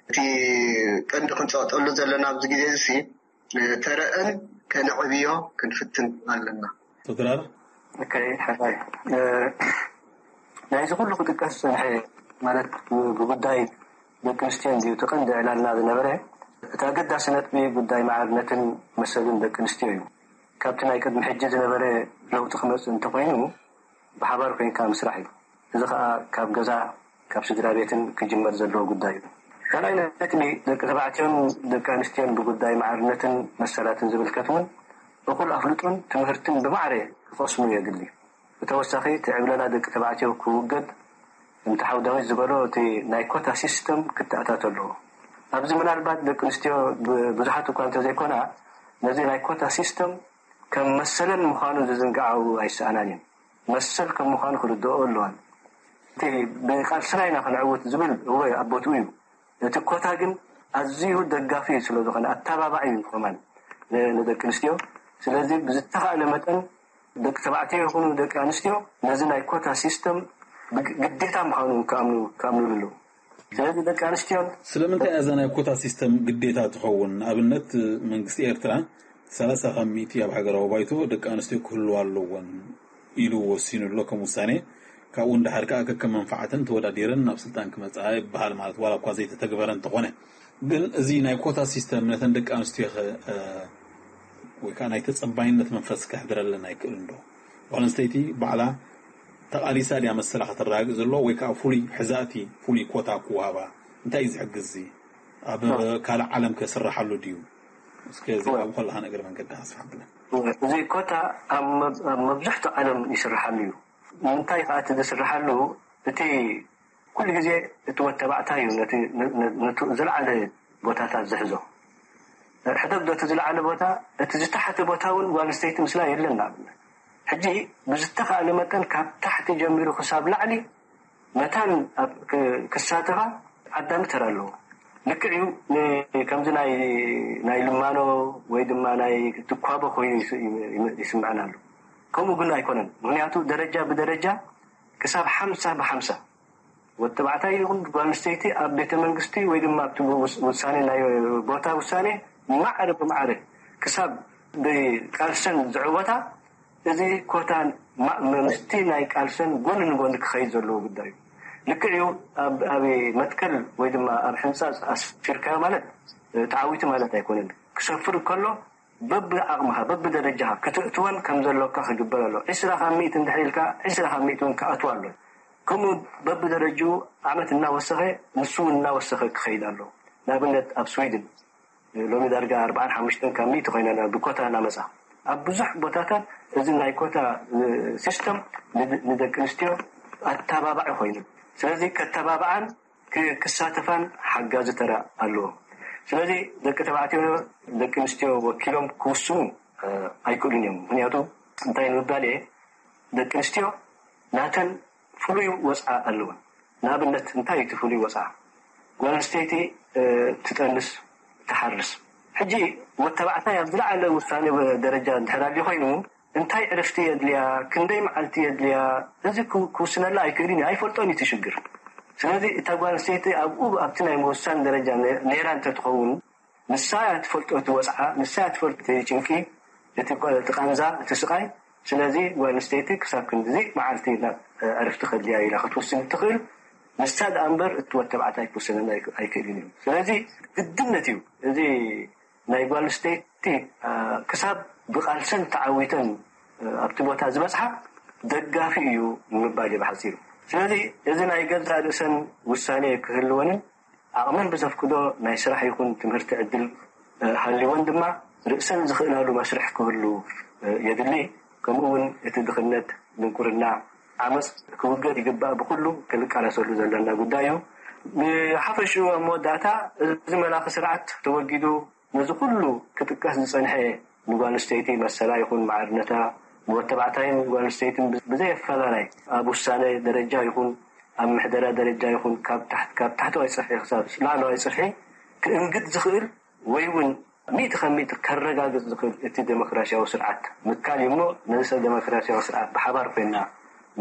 እቲ ቀንዲ ክንፀቕጠሉ ዘለና ኣብዚ ግዜ እዚ ተረአን ከነዕብዮ ክንፍትን ኣለና። ዶክተር ኣረ ሓሳይ ናይዚ ኩሉ ክጥቀስ ዝፀንሐ ማለት ብጉዳይ ደቂ ኣንስትዮ እንዲዩ እቲ ቀንዲ ዕላልና ዝነበረ። እቲ ኣገዳሲ ነጥቢ ጉዳይ ማዕርነትን መሰልን ደቂ ኣንስትዮ እዩ። ካብቲ ናይ ቅድሚ ሕጂ ዝነበረ ለውጢ ክመፅእ እንተኮይኑ ብሓባር ኮይንካ ምስራሕ እዩ። እዚ ከዓ ካብ ገዛ ካብ ስድራ ቤትን ክጅመር ዘለዎ ጉዳይ እዩ። ካልኣይ ነጥቢ ደቂ ተባዕትዮን ደቂ ኣንስትዮን ብጉዳይ ማዕርነትን መሰላትን ዝምልከት እውን እኹል ኣፍልጦን ትምህርትን ብማዕረ ክቐስሙ የድሊ። ብተወሳኺ እቲ ዕብለላ ደቂ ተባዕትዮ ክውገድ እቲ ሓው ዳዊት ዝበሎ እቲ ናይ ኮታ ሲስተም ክተኣታቶ ኣለዎ። ኣብዚ ምናልባት ደቂ ኣንስትዮ ብዙሓት እኳ እንተዘይኮና ነዚ ናይ ኮታ ሲስተም ከም መሰለን ምዃኑ ዝዝንግዓው ኣይሰኣናን እየን። መሰል ከም ምዃኑ ክርድኦ ኣለዋን። እቲ ብቃልስና ኢና ክንዕውት ዝብል እወ ኣብ ቦትኡ እዩ። እቲ ኮታ ግን ኣዝዩ ደጋፊ እዩ ስለ ዝኾነ ኣተባባዒ እዩ ከማን ንደቂ ኣንስትዮ። ስለዚ ብዝተኻእለ መጠን ደቂ ተባዕትዮ ይኹኑ ደቂ ኣንስትዮ ነዚ ናይ ኮታ ሲስተም ግዴታ ምዃኑ ክኣምኑ ኣለዎ። ስለዚ ደቂ ኣንስትዮን ስለምንታይ እያ እዛ ናይ ኮታ ሲስተም ግዴታ ትኸውን? ንኣብነት መንግስቲ ኤርትራ ሰላሳ ካብ ሚእቲ ኣብ ሃገራዊ ባይቶ ደቂ ኣንስትዮ ክህልዋ ኣለወን ኢሉ ወሲኑ ኣሎ ከም ውሳኔ። ካብኡ ንደሓር ከኣ ከከም መንፈዓተን ተወዳዲረን ናብ ስልጣን ክመጽኣ ይበሃል፣ ማለት ዋላ እኳ ዘይተተግበረ እንተኾነ። ግን እዚ ናይ ኮታ ሲስተም ነተን ደቂ ኣንስትዮ ከ ወይ ከዓ ናይ ተጸባይነት መንፈስ ከሕድረለን ኣይክእልን ዶ? ጓል ኣንስተይቲ ባዕላ ተቓሊሳ ድያ መሰላ ከተረጋግእ ዘለዎ ወይ ከዓ ፍሉይ ሕዛእቲ ፍሉይ ኮታ ክወሃባ? እንታይ እዩ ዝሕግዝ እዚ? ኣብ ካልእ ዓለም ከስርሓሉ ድዩ? እስከ እዚ ኣብኡ ከለኻ ንእግረ መንገዲ ኣስፍሓ ብለን። እዚ ኮታ ኣብ መብዛሕትኡ ዓለም ይስርሓሉ እዩ። ንምንታይ ከዓ እቲ ዝስርሓሉ እቲ ኩሉ ግዜ እቲ ወድ ተባዕታይ እዩ ነቲ ዝለዓለ ቦታታት ዝሕዞ። ሕደግ ዶ እቲ ዝለዓለ ቦታ እቲ ዝተሓተ ቦታ እውን ጓል ኣንስተይቲ ምስላ የለን ንኣብነት። ሕጂ ብዝተኻእለ መጠን ካብ ታሕቲ ጀሚሩ ክሳብ ላዕሊ መታን ክሳተፋ ዓዳሚ ተራ ኣለዎ። ልክዕ እዩ። ከምዚ ናይ ናይ ልማኖ ወይ ድማ ናይ ትኳቦ ኮይኑ ይስምዐና ኣሎ። ከምኡ ግን ኣይኮነን። ምክንያቱ ደረጃ ብደረጃ ክሳብ ሓምሳ ብሓምሳ ወዲ ተባዕታይ ይኹን ጓል ኣንስተይቲ ኣብ ቤተ መንግስቲ ወይ ድማ ኣብቲ ውሳኔ ናይ ቦታ ውሳኔ ማዕረ ብማዕረ ክሳብ ብቃልሰን ዝዕወታ እዚ ኮታ ምስቲ ናይ ቃልሰን ጎኒ ንጎኒ ክኸይድ ዘለዎ ጉዳይ እዩ። ልክዕ እዩ ኣብ መትከል ወይ ድማ ኣብ ሕንፃፅ ኣስፊርካዮ ማለት ተዓዊቱ ማለት ኣይኮነን። ክሰፍር ከሎ በብዓቕምኻ በብደረጃኻ ከተእትወን ከም ዘሎካ ክግበር ኣሎ። ዒስራ ካብ ሚእቲ እንድሕር ኢልካ ዒስራ ካብ ሚእቲ እውን ክኣትዋ ኣሎ። ከምኡ በብደረጅኡ ዓመት እናወሰኸ ንሱ እውን እናወሰኸ ክኸይድ ኣሎ። ንኣብነት ኣብ ስዊድን ሎሚ ዳርጋ ኣርባዓን ሓሙሽተን ካብ ሚእቲ ኮይና ብኮታ እናመፃ ኣብ ብዙሕ ቦታታት እዚ ናይ ኮታ ሲስተም ንደቂ ኣንስትዮ ኣተባባዒ ኮይኑ ስለዚ ከተባብዓን ክሳተፋን ሓጋዚ ተራ ኣለዎ። ስለዚ ደቂ ተባዕትዮ ደቂ ኣንስትዮ ወኪሎም ክውስኑ ኣይክእሉን እዮም። ምክንያቱ እንታይ ንምባል እየ ደቂ ኣንስትዮ ናተን ፍሉይ ወፅዓ ኣለወን። ንኣብነት እንታይ እቲ ፍሉይ ወፅዓ? ጓል ኣንስተይቲ ትጠንስ፣ ትሓርስ። ሕጂ ወተባዕታይ ኣብ ዝለዓለ ውሳኔ ደረጃ እንድሕር ኣልዩ ኮይኑ እንታይ ዕረፍቲ የድልያ፣ ክንደይ መዓልቲ የድልያ፣ እዚ ክውስነላ ኣይክእልን እዩ፣ ኣይፈልጦን እዩ እቲ ሽግር። ስለዚ እታ ጓል ኣንስተይቲ ኣብኡ ኣብቲ ናይ ምውሳን ደረጃ ነይራ እንተትኸውን ንሳ እያ ትፈልጦ እቲ ወፅዓ፣ ንሳ እያ ትፈልጦ እቲ ጭንቂ፣ እቲ ቃንዛ፣ እቲ ስቃይ። ስለዚ ጓል ኣንስተይቲ ክሳብ ክንድዚ መዓልቲ ዕረፍቲ ከድልያ ኢላ ክትውስን እትኽእል ንሳ ደኣ እምበር እቲ ወተባዕታይ ክውስነላ ኣይክእልን እዩ። ስለዚ ግድነት እዩ እዚ ናይ ጓል ኣንስተይቲ ክሳብ ብቃልሰን ተዓዊተን ኣብቲ ቦታ ዝበፅሓ ደጋፊ እዩ ንምባል እዩ ብሓፂሩ። ስለዚ እዚ ናይ ገዛእ ርእሰን ውሳኔ ክህልወንን ዓቕመን ብዘፍቅዶ ናይ ስራሕ ይኹን ትምህርቲ ዕድል ሃልይወን ድማ ርእሰን ዝኽእላሉ መስርሕ ክህሉ የድሊ። ከምኡ እውን እቲ ድኽነት፣ ድንቁርና፣ ዓመፅ ክውገድ ይግባእ። ብኩሉ ክንቃለሰሉ ዘለና ጉዳይ እዩ። ብሓፈሽኡ ኣብ መወዳእታ እዚ መላኺ ስርዓት ተወጊዱ ነዚ ኩሉ ክጥቀስ ዝፀንሐ ንጓል ኣንስተይቲ መሰላ ይኹን ማዕርነታ፣ ንወተባዕታይን ጓል ኣንስተይትን ብዘየፈላላይ ኣብ ውሳነ ደረጃ ይኹን ኣብ ምሕደራ ደረጃ ይኹን ካብ ታሕት-፣ ካብ ታሕተዋይ ፅፍሒ ክሳብ ላዕለዋይ ፅፍሒ ክእንግድ ዝኽእል ወይ እውን ሚእቲ ካብ ሚእቲ ከረጋግፅ ዝኽእል እቲ ዴሞክራሲያዊ ስርዓት ምትካል እዩ እሞ ነዚ ሰብ ዴሞክራሲያዊ ስርዓት ብሓባር ኮይና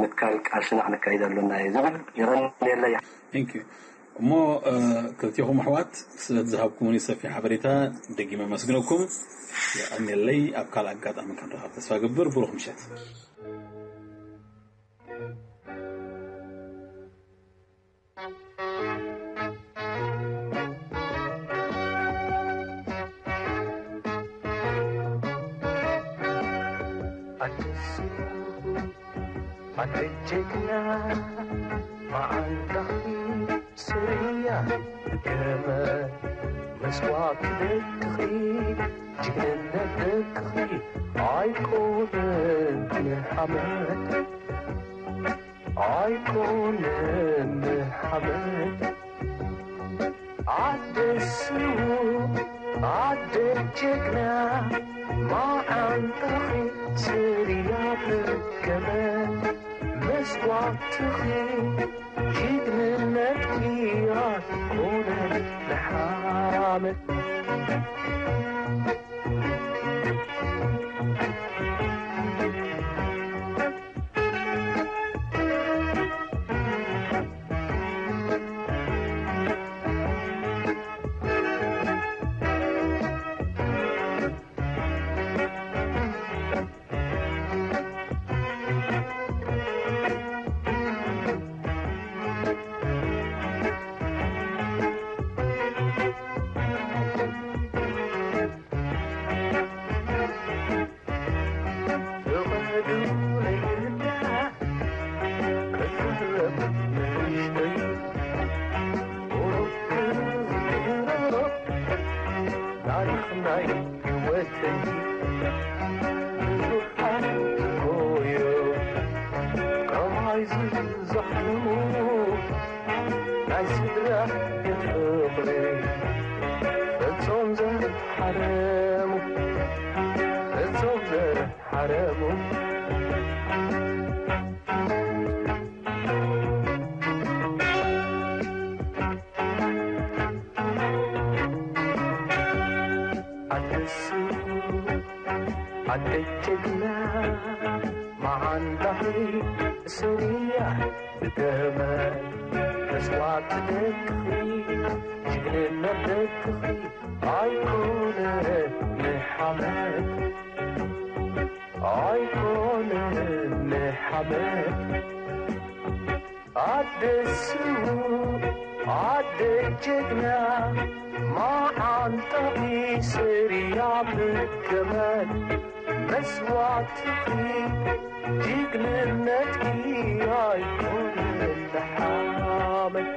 ምትካል ቃልስና ክነካይድ ኣሎና እዩ ዝብል። የቐንየለይ። Thank you። እሞ ክልቲኹም ኣሕዋት ስለ ዝሃብኩምኒ ሰፊሕ ሓበሬታ ደጊመ ኣመስግነኩም። የቐንየለይ። ኣብ ካልእ ኣጋጣሚ ክንረኸብ ተስፋ ገብር። ብሩኽ ምሸት። ኣደይ ጀግና መዓንጣኺ ስርያ ገመ መስዋዕቲ ደቅኺ ጅግንነት ደቅኺ ኣይኮነን ንሓመድ ኣይኮነን ንሓመድ ኣደ ስዉእ ኣደ ጀግና መዓንጣኺ ስርያ ገመ መስዋዕትኺ ጅግንነትኪ ኣይኮነን ንሓመድ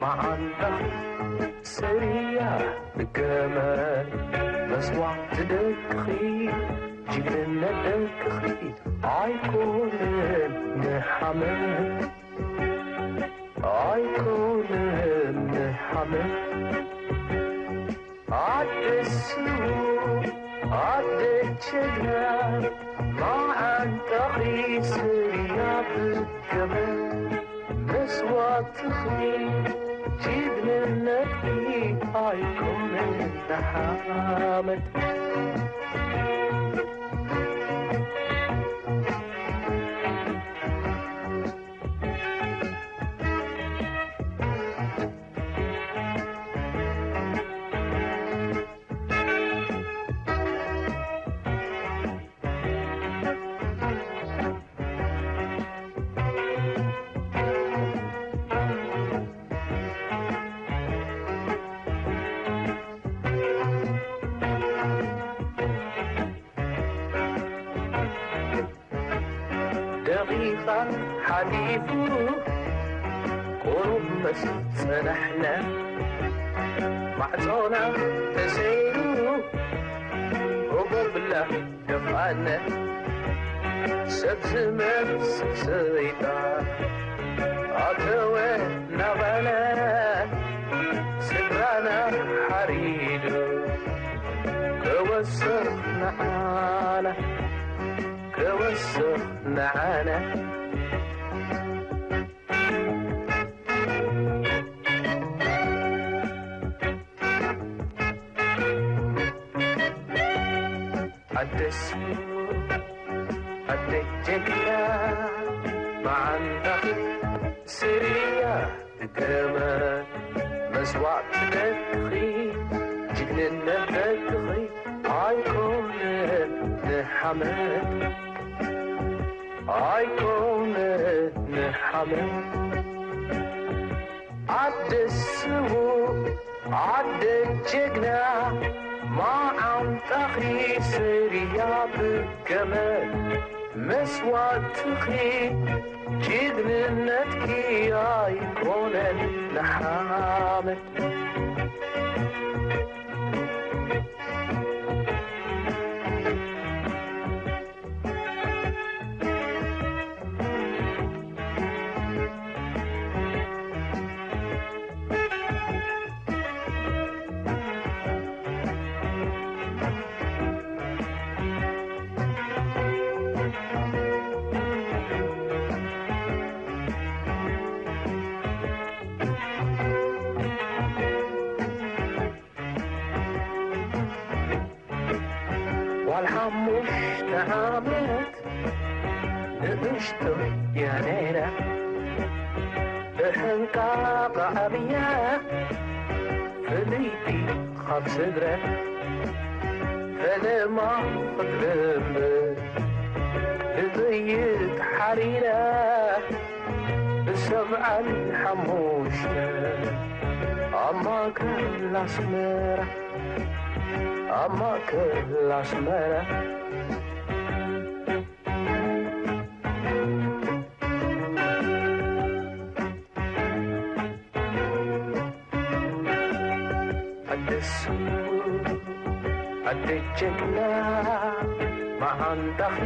መዓንጣኺ ስርያ ብገመድ መስዋዕቲ ደቅኺ ጅግንነት ደቅኺ ኣይኮነን ንሓመድ ኣይኮነን ንሓመድ ኣደ ስዉእ ኣደ ጀግና መዓንጣኺ ስርያ ብገመድ መስዋእትኺ ጅግንነትኪ ኣይኮነን ንሓመድ ደቂቓ ሓሊፉ ቁሩብ ምስ ጸናሕና ማዕጾና ተሰይሩ ኦቦልብላ ደፋነ ሰብ ዝመስል ሰይጣን ኣተወ ናባና ስድራና ሓሪዱ ክወስኽ ንዓና ክወስኽ ንዓና ኣደሱ ኣደ ጀግና መዓንጣኺ ስርያ ብገመድ መስዋዕቲ ደቅኺ ጅግንነት ደቅኺ ኣይኮነን ንሓመድ ኣይኮነን ንሓመድ ኣደ ስዉእ ኣደ ጀግና መዓንጣኺ ስርያ ብገመድ መስዋእትኺ ጅግንነትኪ ኣይኮነን ንሓመድ ጓል ሓሙሽተ ዓመት ንእሽቶ እያ ነይራ ብሕንቃቕ ዓብያ ፍልይቲ ካብ ስድራ ፈለማ ክትልምድ ብጥይት ሓሪራ ብሰብዓን ሓሙሽተ ኣብ ማእከል ኣስመራ ኣብ ማእከል ኣስመራ ኣደሱ ኣደ ጀግና መዓንጣኺ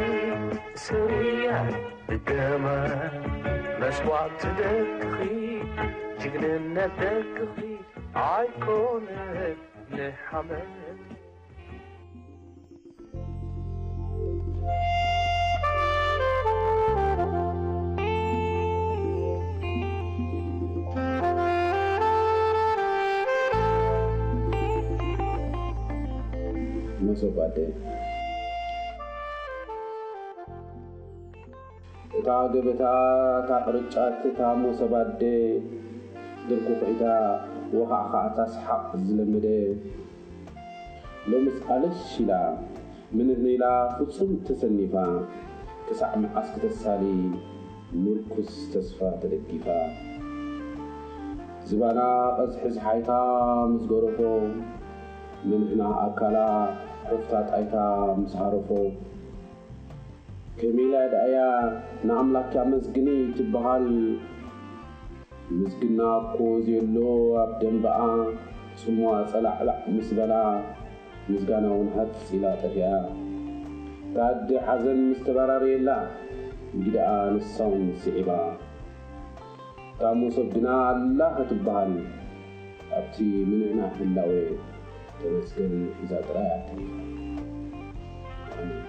ስርያ ብገመድ መስዋእቲ ደቅኺ ጅግንነት ደቅኺ ኣይኮነን ንሓመድ መሶብ ኣደ እታ ገበታ እታ ቅርጫት እታ ሞሰብ ኣደ ድርኩኺዒታ ወኻዕኻዕታ ሰሓቕ ዝለመደ ሎምስ ኣለሽ ኢላ ምንህነይላ ፍጹም ተሰኒፋ ክሳዕ መዓስ ክተሳሊ ምርኩስ ተስፋ ተደጊፋ ዝባና ቀዝሒ ዝሓይታ ምስ ገረፎ ምንህና ኣካላ ሕፍታ ጣይታ ምስ ሃረፎ ከመይ ኢላ ደኣያ ንኣምላክ ኣመስግኒ ትበሃል ምስግና እኮ ዘየሎ ኣብ ደምበኣ፣ ጽምዋ ጸላዕላዕ ምስ በላ፣ ምስጋና እውን ሃጽ ኢላ ጠፊኣ። እታ ኣደ ሓዘን ምስ ተበራረየላ፣ ብግደኣ ንሳ እውን ስዒባ። እታ መሶብ ግና ኣላ ክትበሃል ኣብቲ ምንህና ህላዌ ተመስገን ሒዛ ጥራይ እያ ተሪፋ። ኣሜን።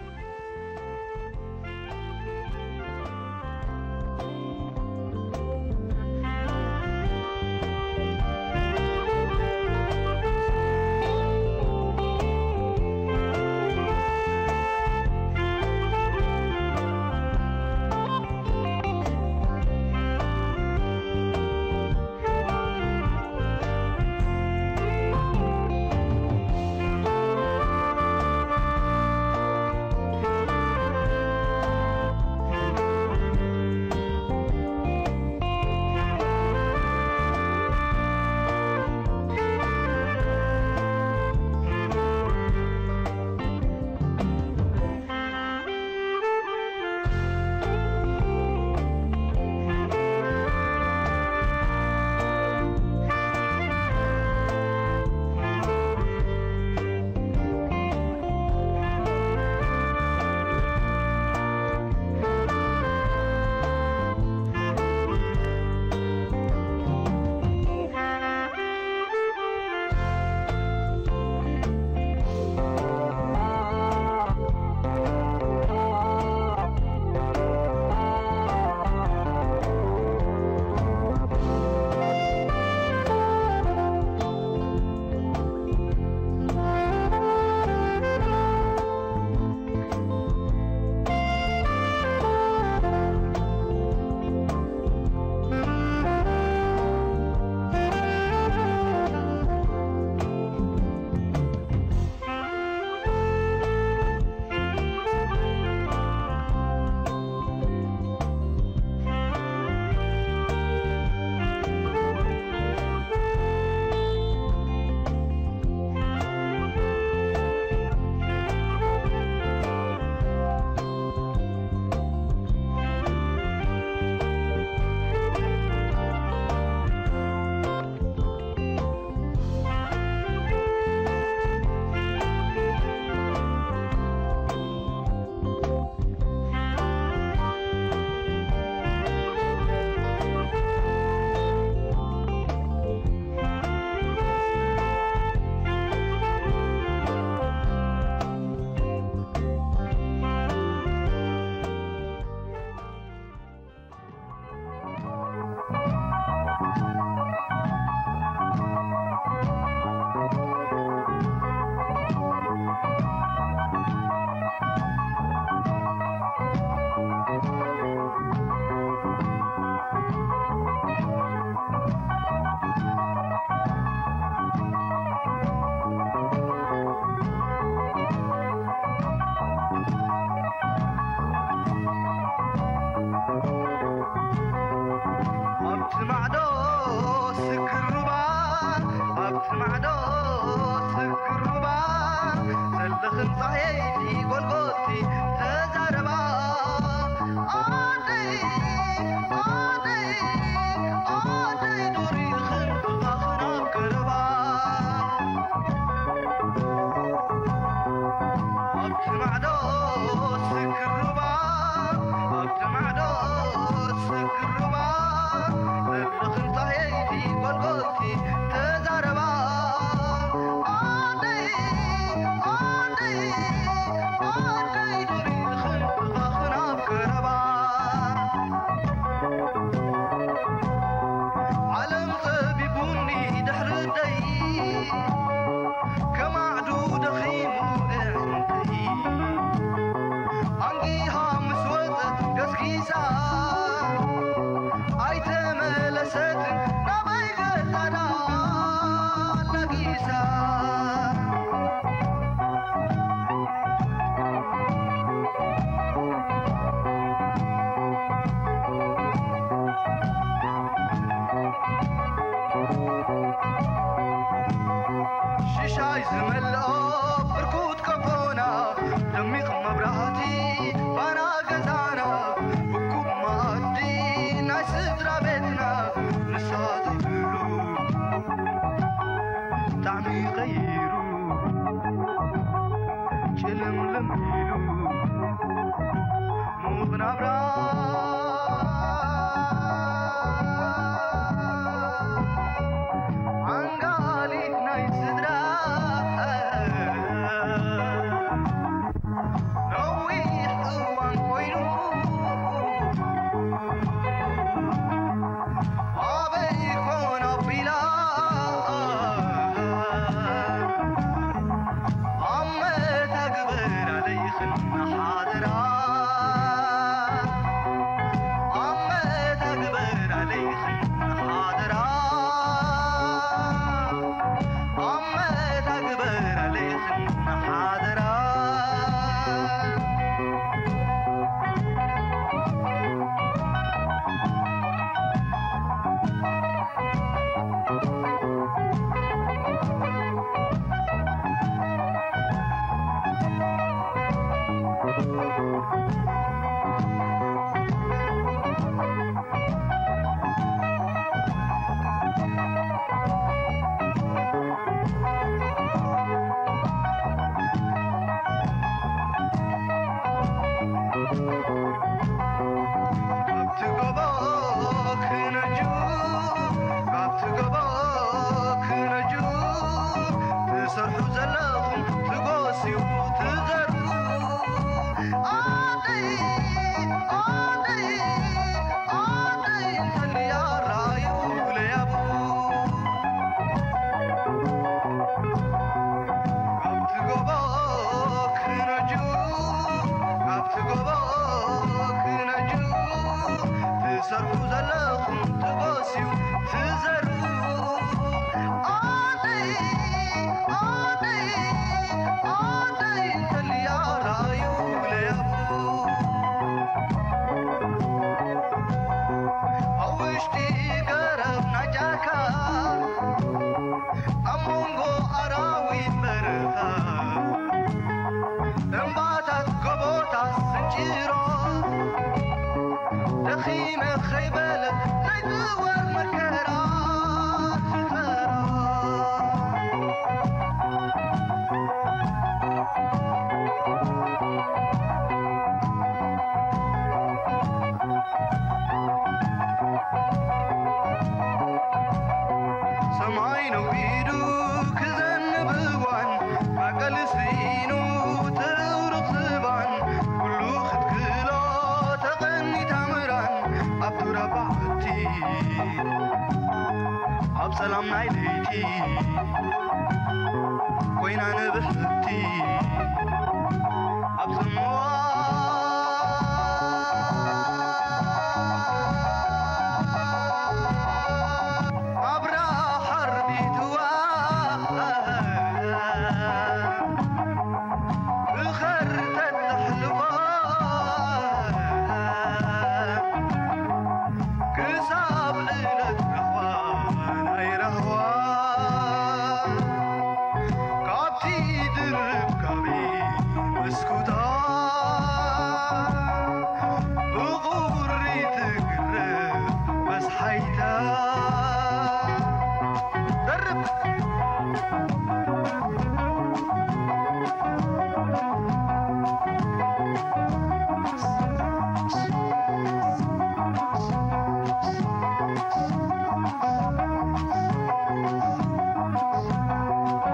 ኣብቲ ማዕዶ ስክር ሩባ፣ ኣብቲ ማዕዶ ስክር ሩባ፣ ዘለኽን ጻየይቲ ጎልጎልቲ ተዛረባ። ኣደይ፣ ኣደይ፣ ኣደይ ዱር ይኽን ብኻኽን ኣብ ቀረባ። ኣብቲ ማዕዶ ስክር ሩባ፣ ኣብቲ ማዕዶ ስክር ሩባ፣ ዘለኽን ጻየይቲ ጎልጎልቲ ተዛረባ። ኣደይ፣ ኣደይ፣ ኣደይ ዱር ይኽን ብኻኽን ኣብ ቀረባ። ዓለም ጸቢቡኒ ድሕሪ ደይ፣ ከማዕዱ ደኺሙ ኣዒንተይ። ኣንጊሃ ምስ ወጸት ገስጊሳ፣ ኣይተመለሰትን ናበይ ገጻ ደኣ ኣላጊሳ። ሽሻይ ዝመልኦ ብርኩት ቀፎና፣ ደሚቕ መብራህቲ ባና ገዛና፣ እኩብ መኣዲ ናይ ስድራ ቤትና፣ ንሳ ቀይሩ ጭልምልም ኢሉ ሙቕ ናብራ ዓንጋሊት ናይ ስድራ ነዊሕ እዋን ኮይኑ ኣበይ ኮን ኣቢላ ኣብ መተግበር ኣለይኽን ሓደራ ኣብ መተግበር ኣለይኽን ሓደራ ኣብ መተግበር ኣለይኽን ሓደራ ካብቲ ጎቦ ክነጁ ካብቲ ጎቦ ክነጁ ትሰርሑ ዘለኹም ትጎስዩ ትዘሩ ኣደይ ኣደይ ኣደይ እንተልያ ራዩ ለያቡ ካብቲ ጎቦ ክነጁ ካብቲ ጎቦ ክነጁ ትሰርሑ ዘለኹም ትጎስዩ ትዘሩ ኣደይ ኣደይ ኣደይ እንተልያ ራዩ ለያቡ ኣብ ውሽጢ ገረብ ናይ ጫካ ኣብ መንጎ ኣራዊት በረኻ እምባታት ጎቦታት ስንጭሮ ደኺመ ኸይበለት ናይ ጥዋር መከራ ትጠራ ሰማይ ነዊዱ ክዘንብ እዋን ማቀል ስኢኑ ትርርቕ ዝባን ኩሉ ክትክሎ ተቐኒታ ምራን ኣብ ዱር ኣባዕቲ ኣብ ጸላም ናይ ለይቲ ኮይና ንብሕቲ ኣብ ጽምዋ ኣብራ ሓርቢትዋ ብኸርተት ተሕልፎ ክሳብ ዕለት ራህዋ ናይ ራህዋ ካብቲ ድርብ ካቢ መስኩታ ብቑሪ ትግረፍ መስሓይታ ደርብ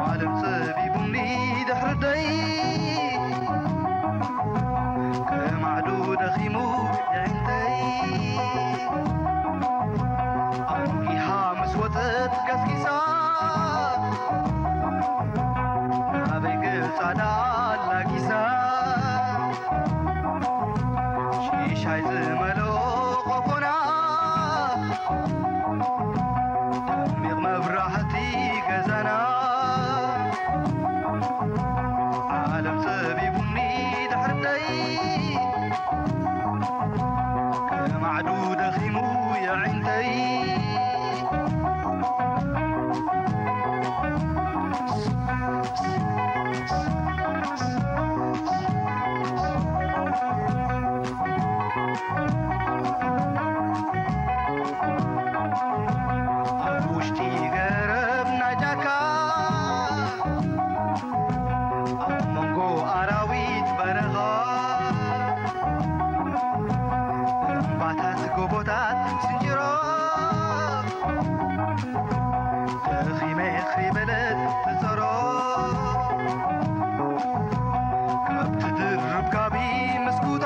ዓለም ጸቢቡኒ ድሕርደይ ከማዕዱ ደኺሙ የዒንተይ ኣውጊሃ ምስ ወጸት ገስጊሳ ናበይ ገጻ ዳኣ ላጊሳ ሽሻይ ዝመልኦ ቆፎና ደሚቕ መብራህቲ ገዛና ዓለም ጸቢቡኒ ድሕርተይ ከማዕዱ ደኺሙ የዒንተይ ኣብ ውሽጢ ገረብ ናይ ጫካ ይበለት ትጸሮ ካብቲ ድርብ ጋቢ ምስ ጉዳ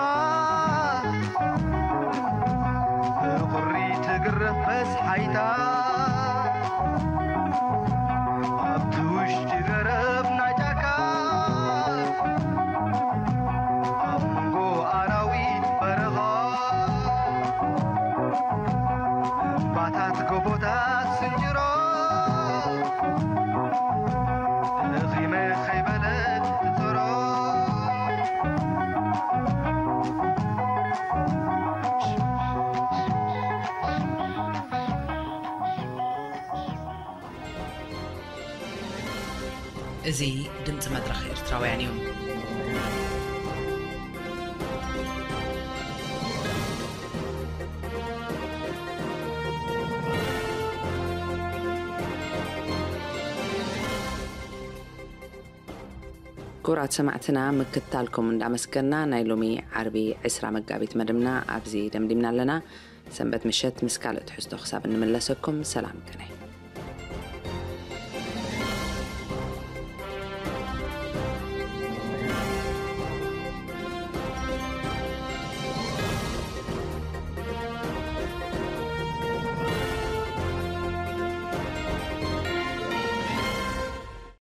ብቑሪ ትግረፍ በስሓይታ ኣብቲ ውሽጢ ገረብ ናይ ጫካ ኣብ መንጎ ኣራዊት በረኻ እምባታት ጎቦታት ስንጅሮ እኺመ ከይበለት ትጸሮ እዚ ድምፂ መድረኽ ኤርትራውያን እዩ። ክቡራት ሰማዕትና ምክትታልኩም እንዳመስገና ናይ ሎሚ ዓርቢ ዕስራ መጋቢት መደብና ኣብዚ ደምዲምና ኣለና። ሰንበት ምሸት ምስ ካልእ ትሕዝቶ ክሳብ እንምለሰኩም ሰላም ቅነ።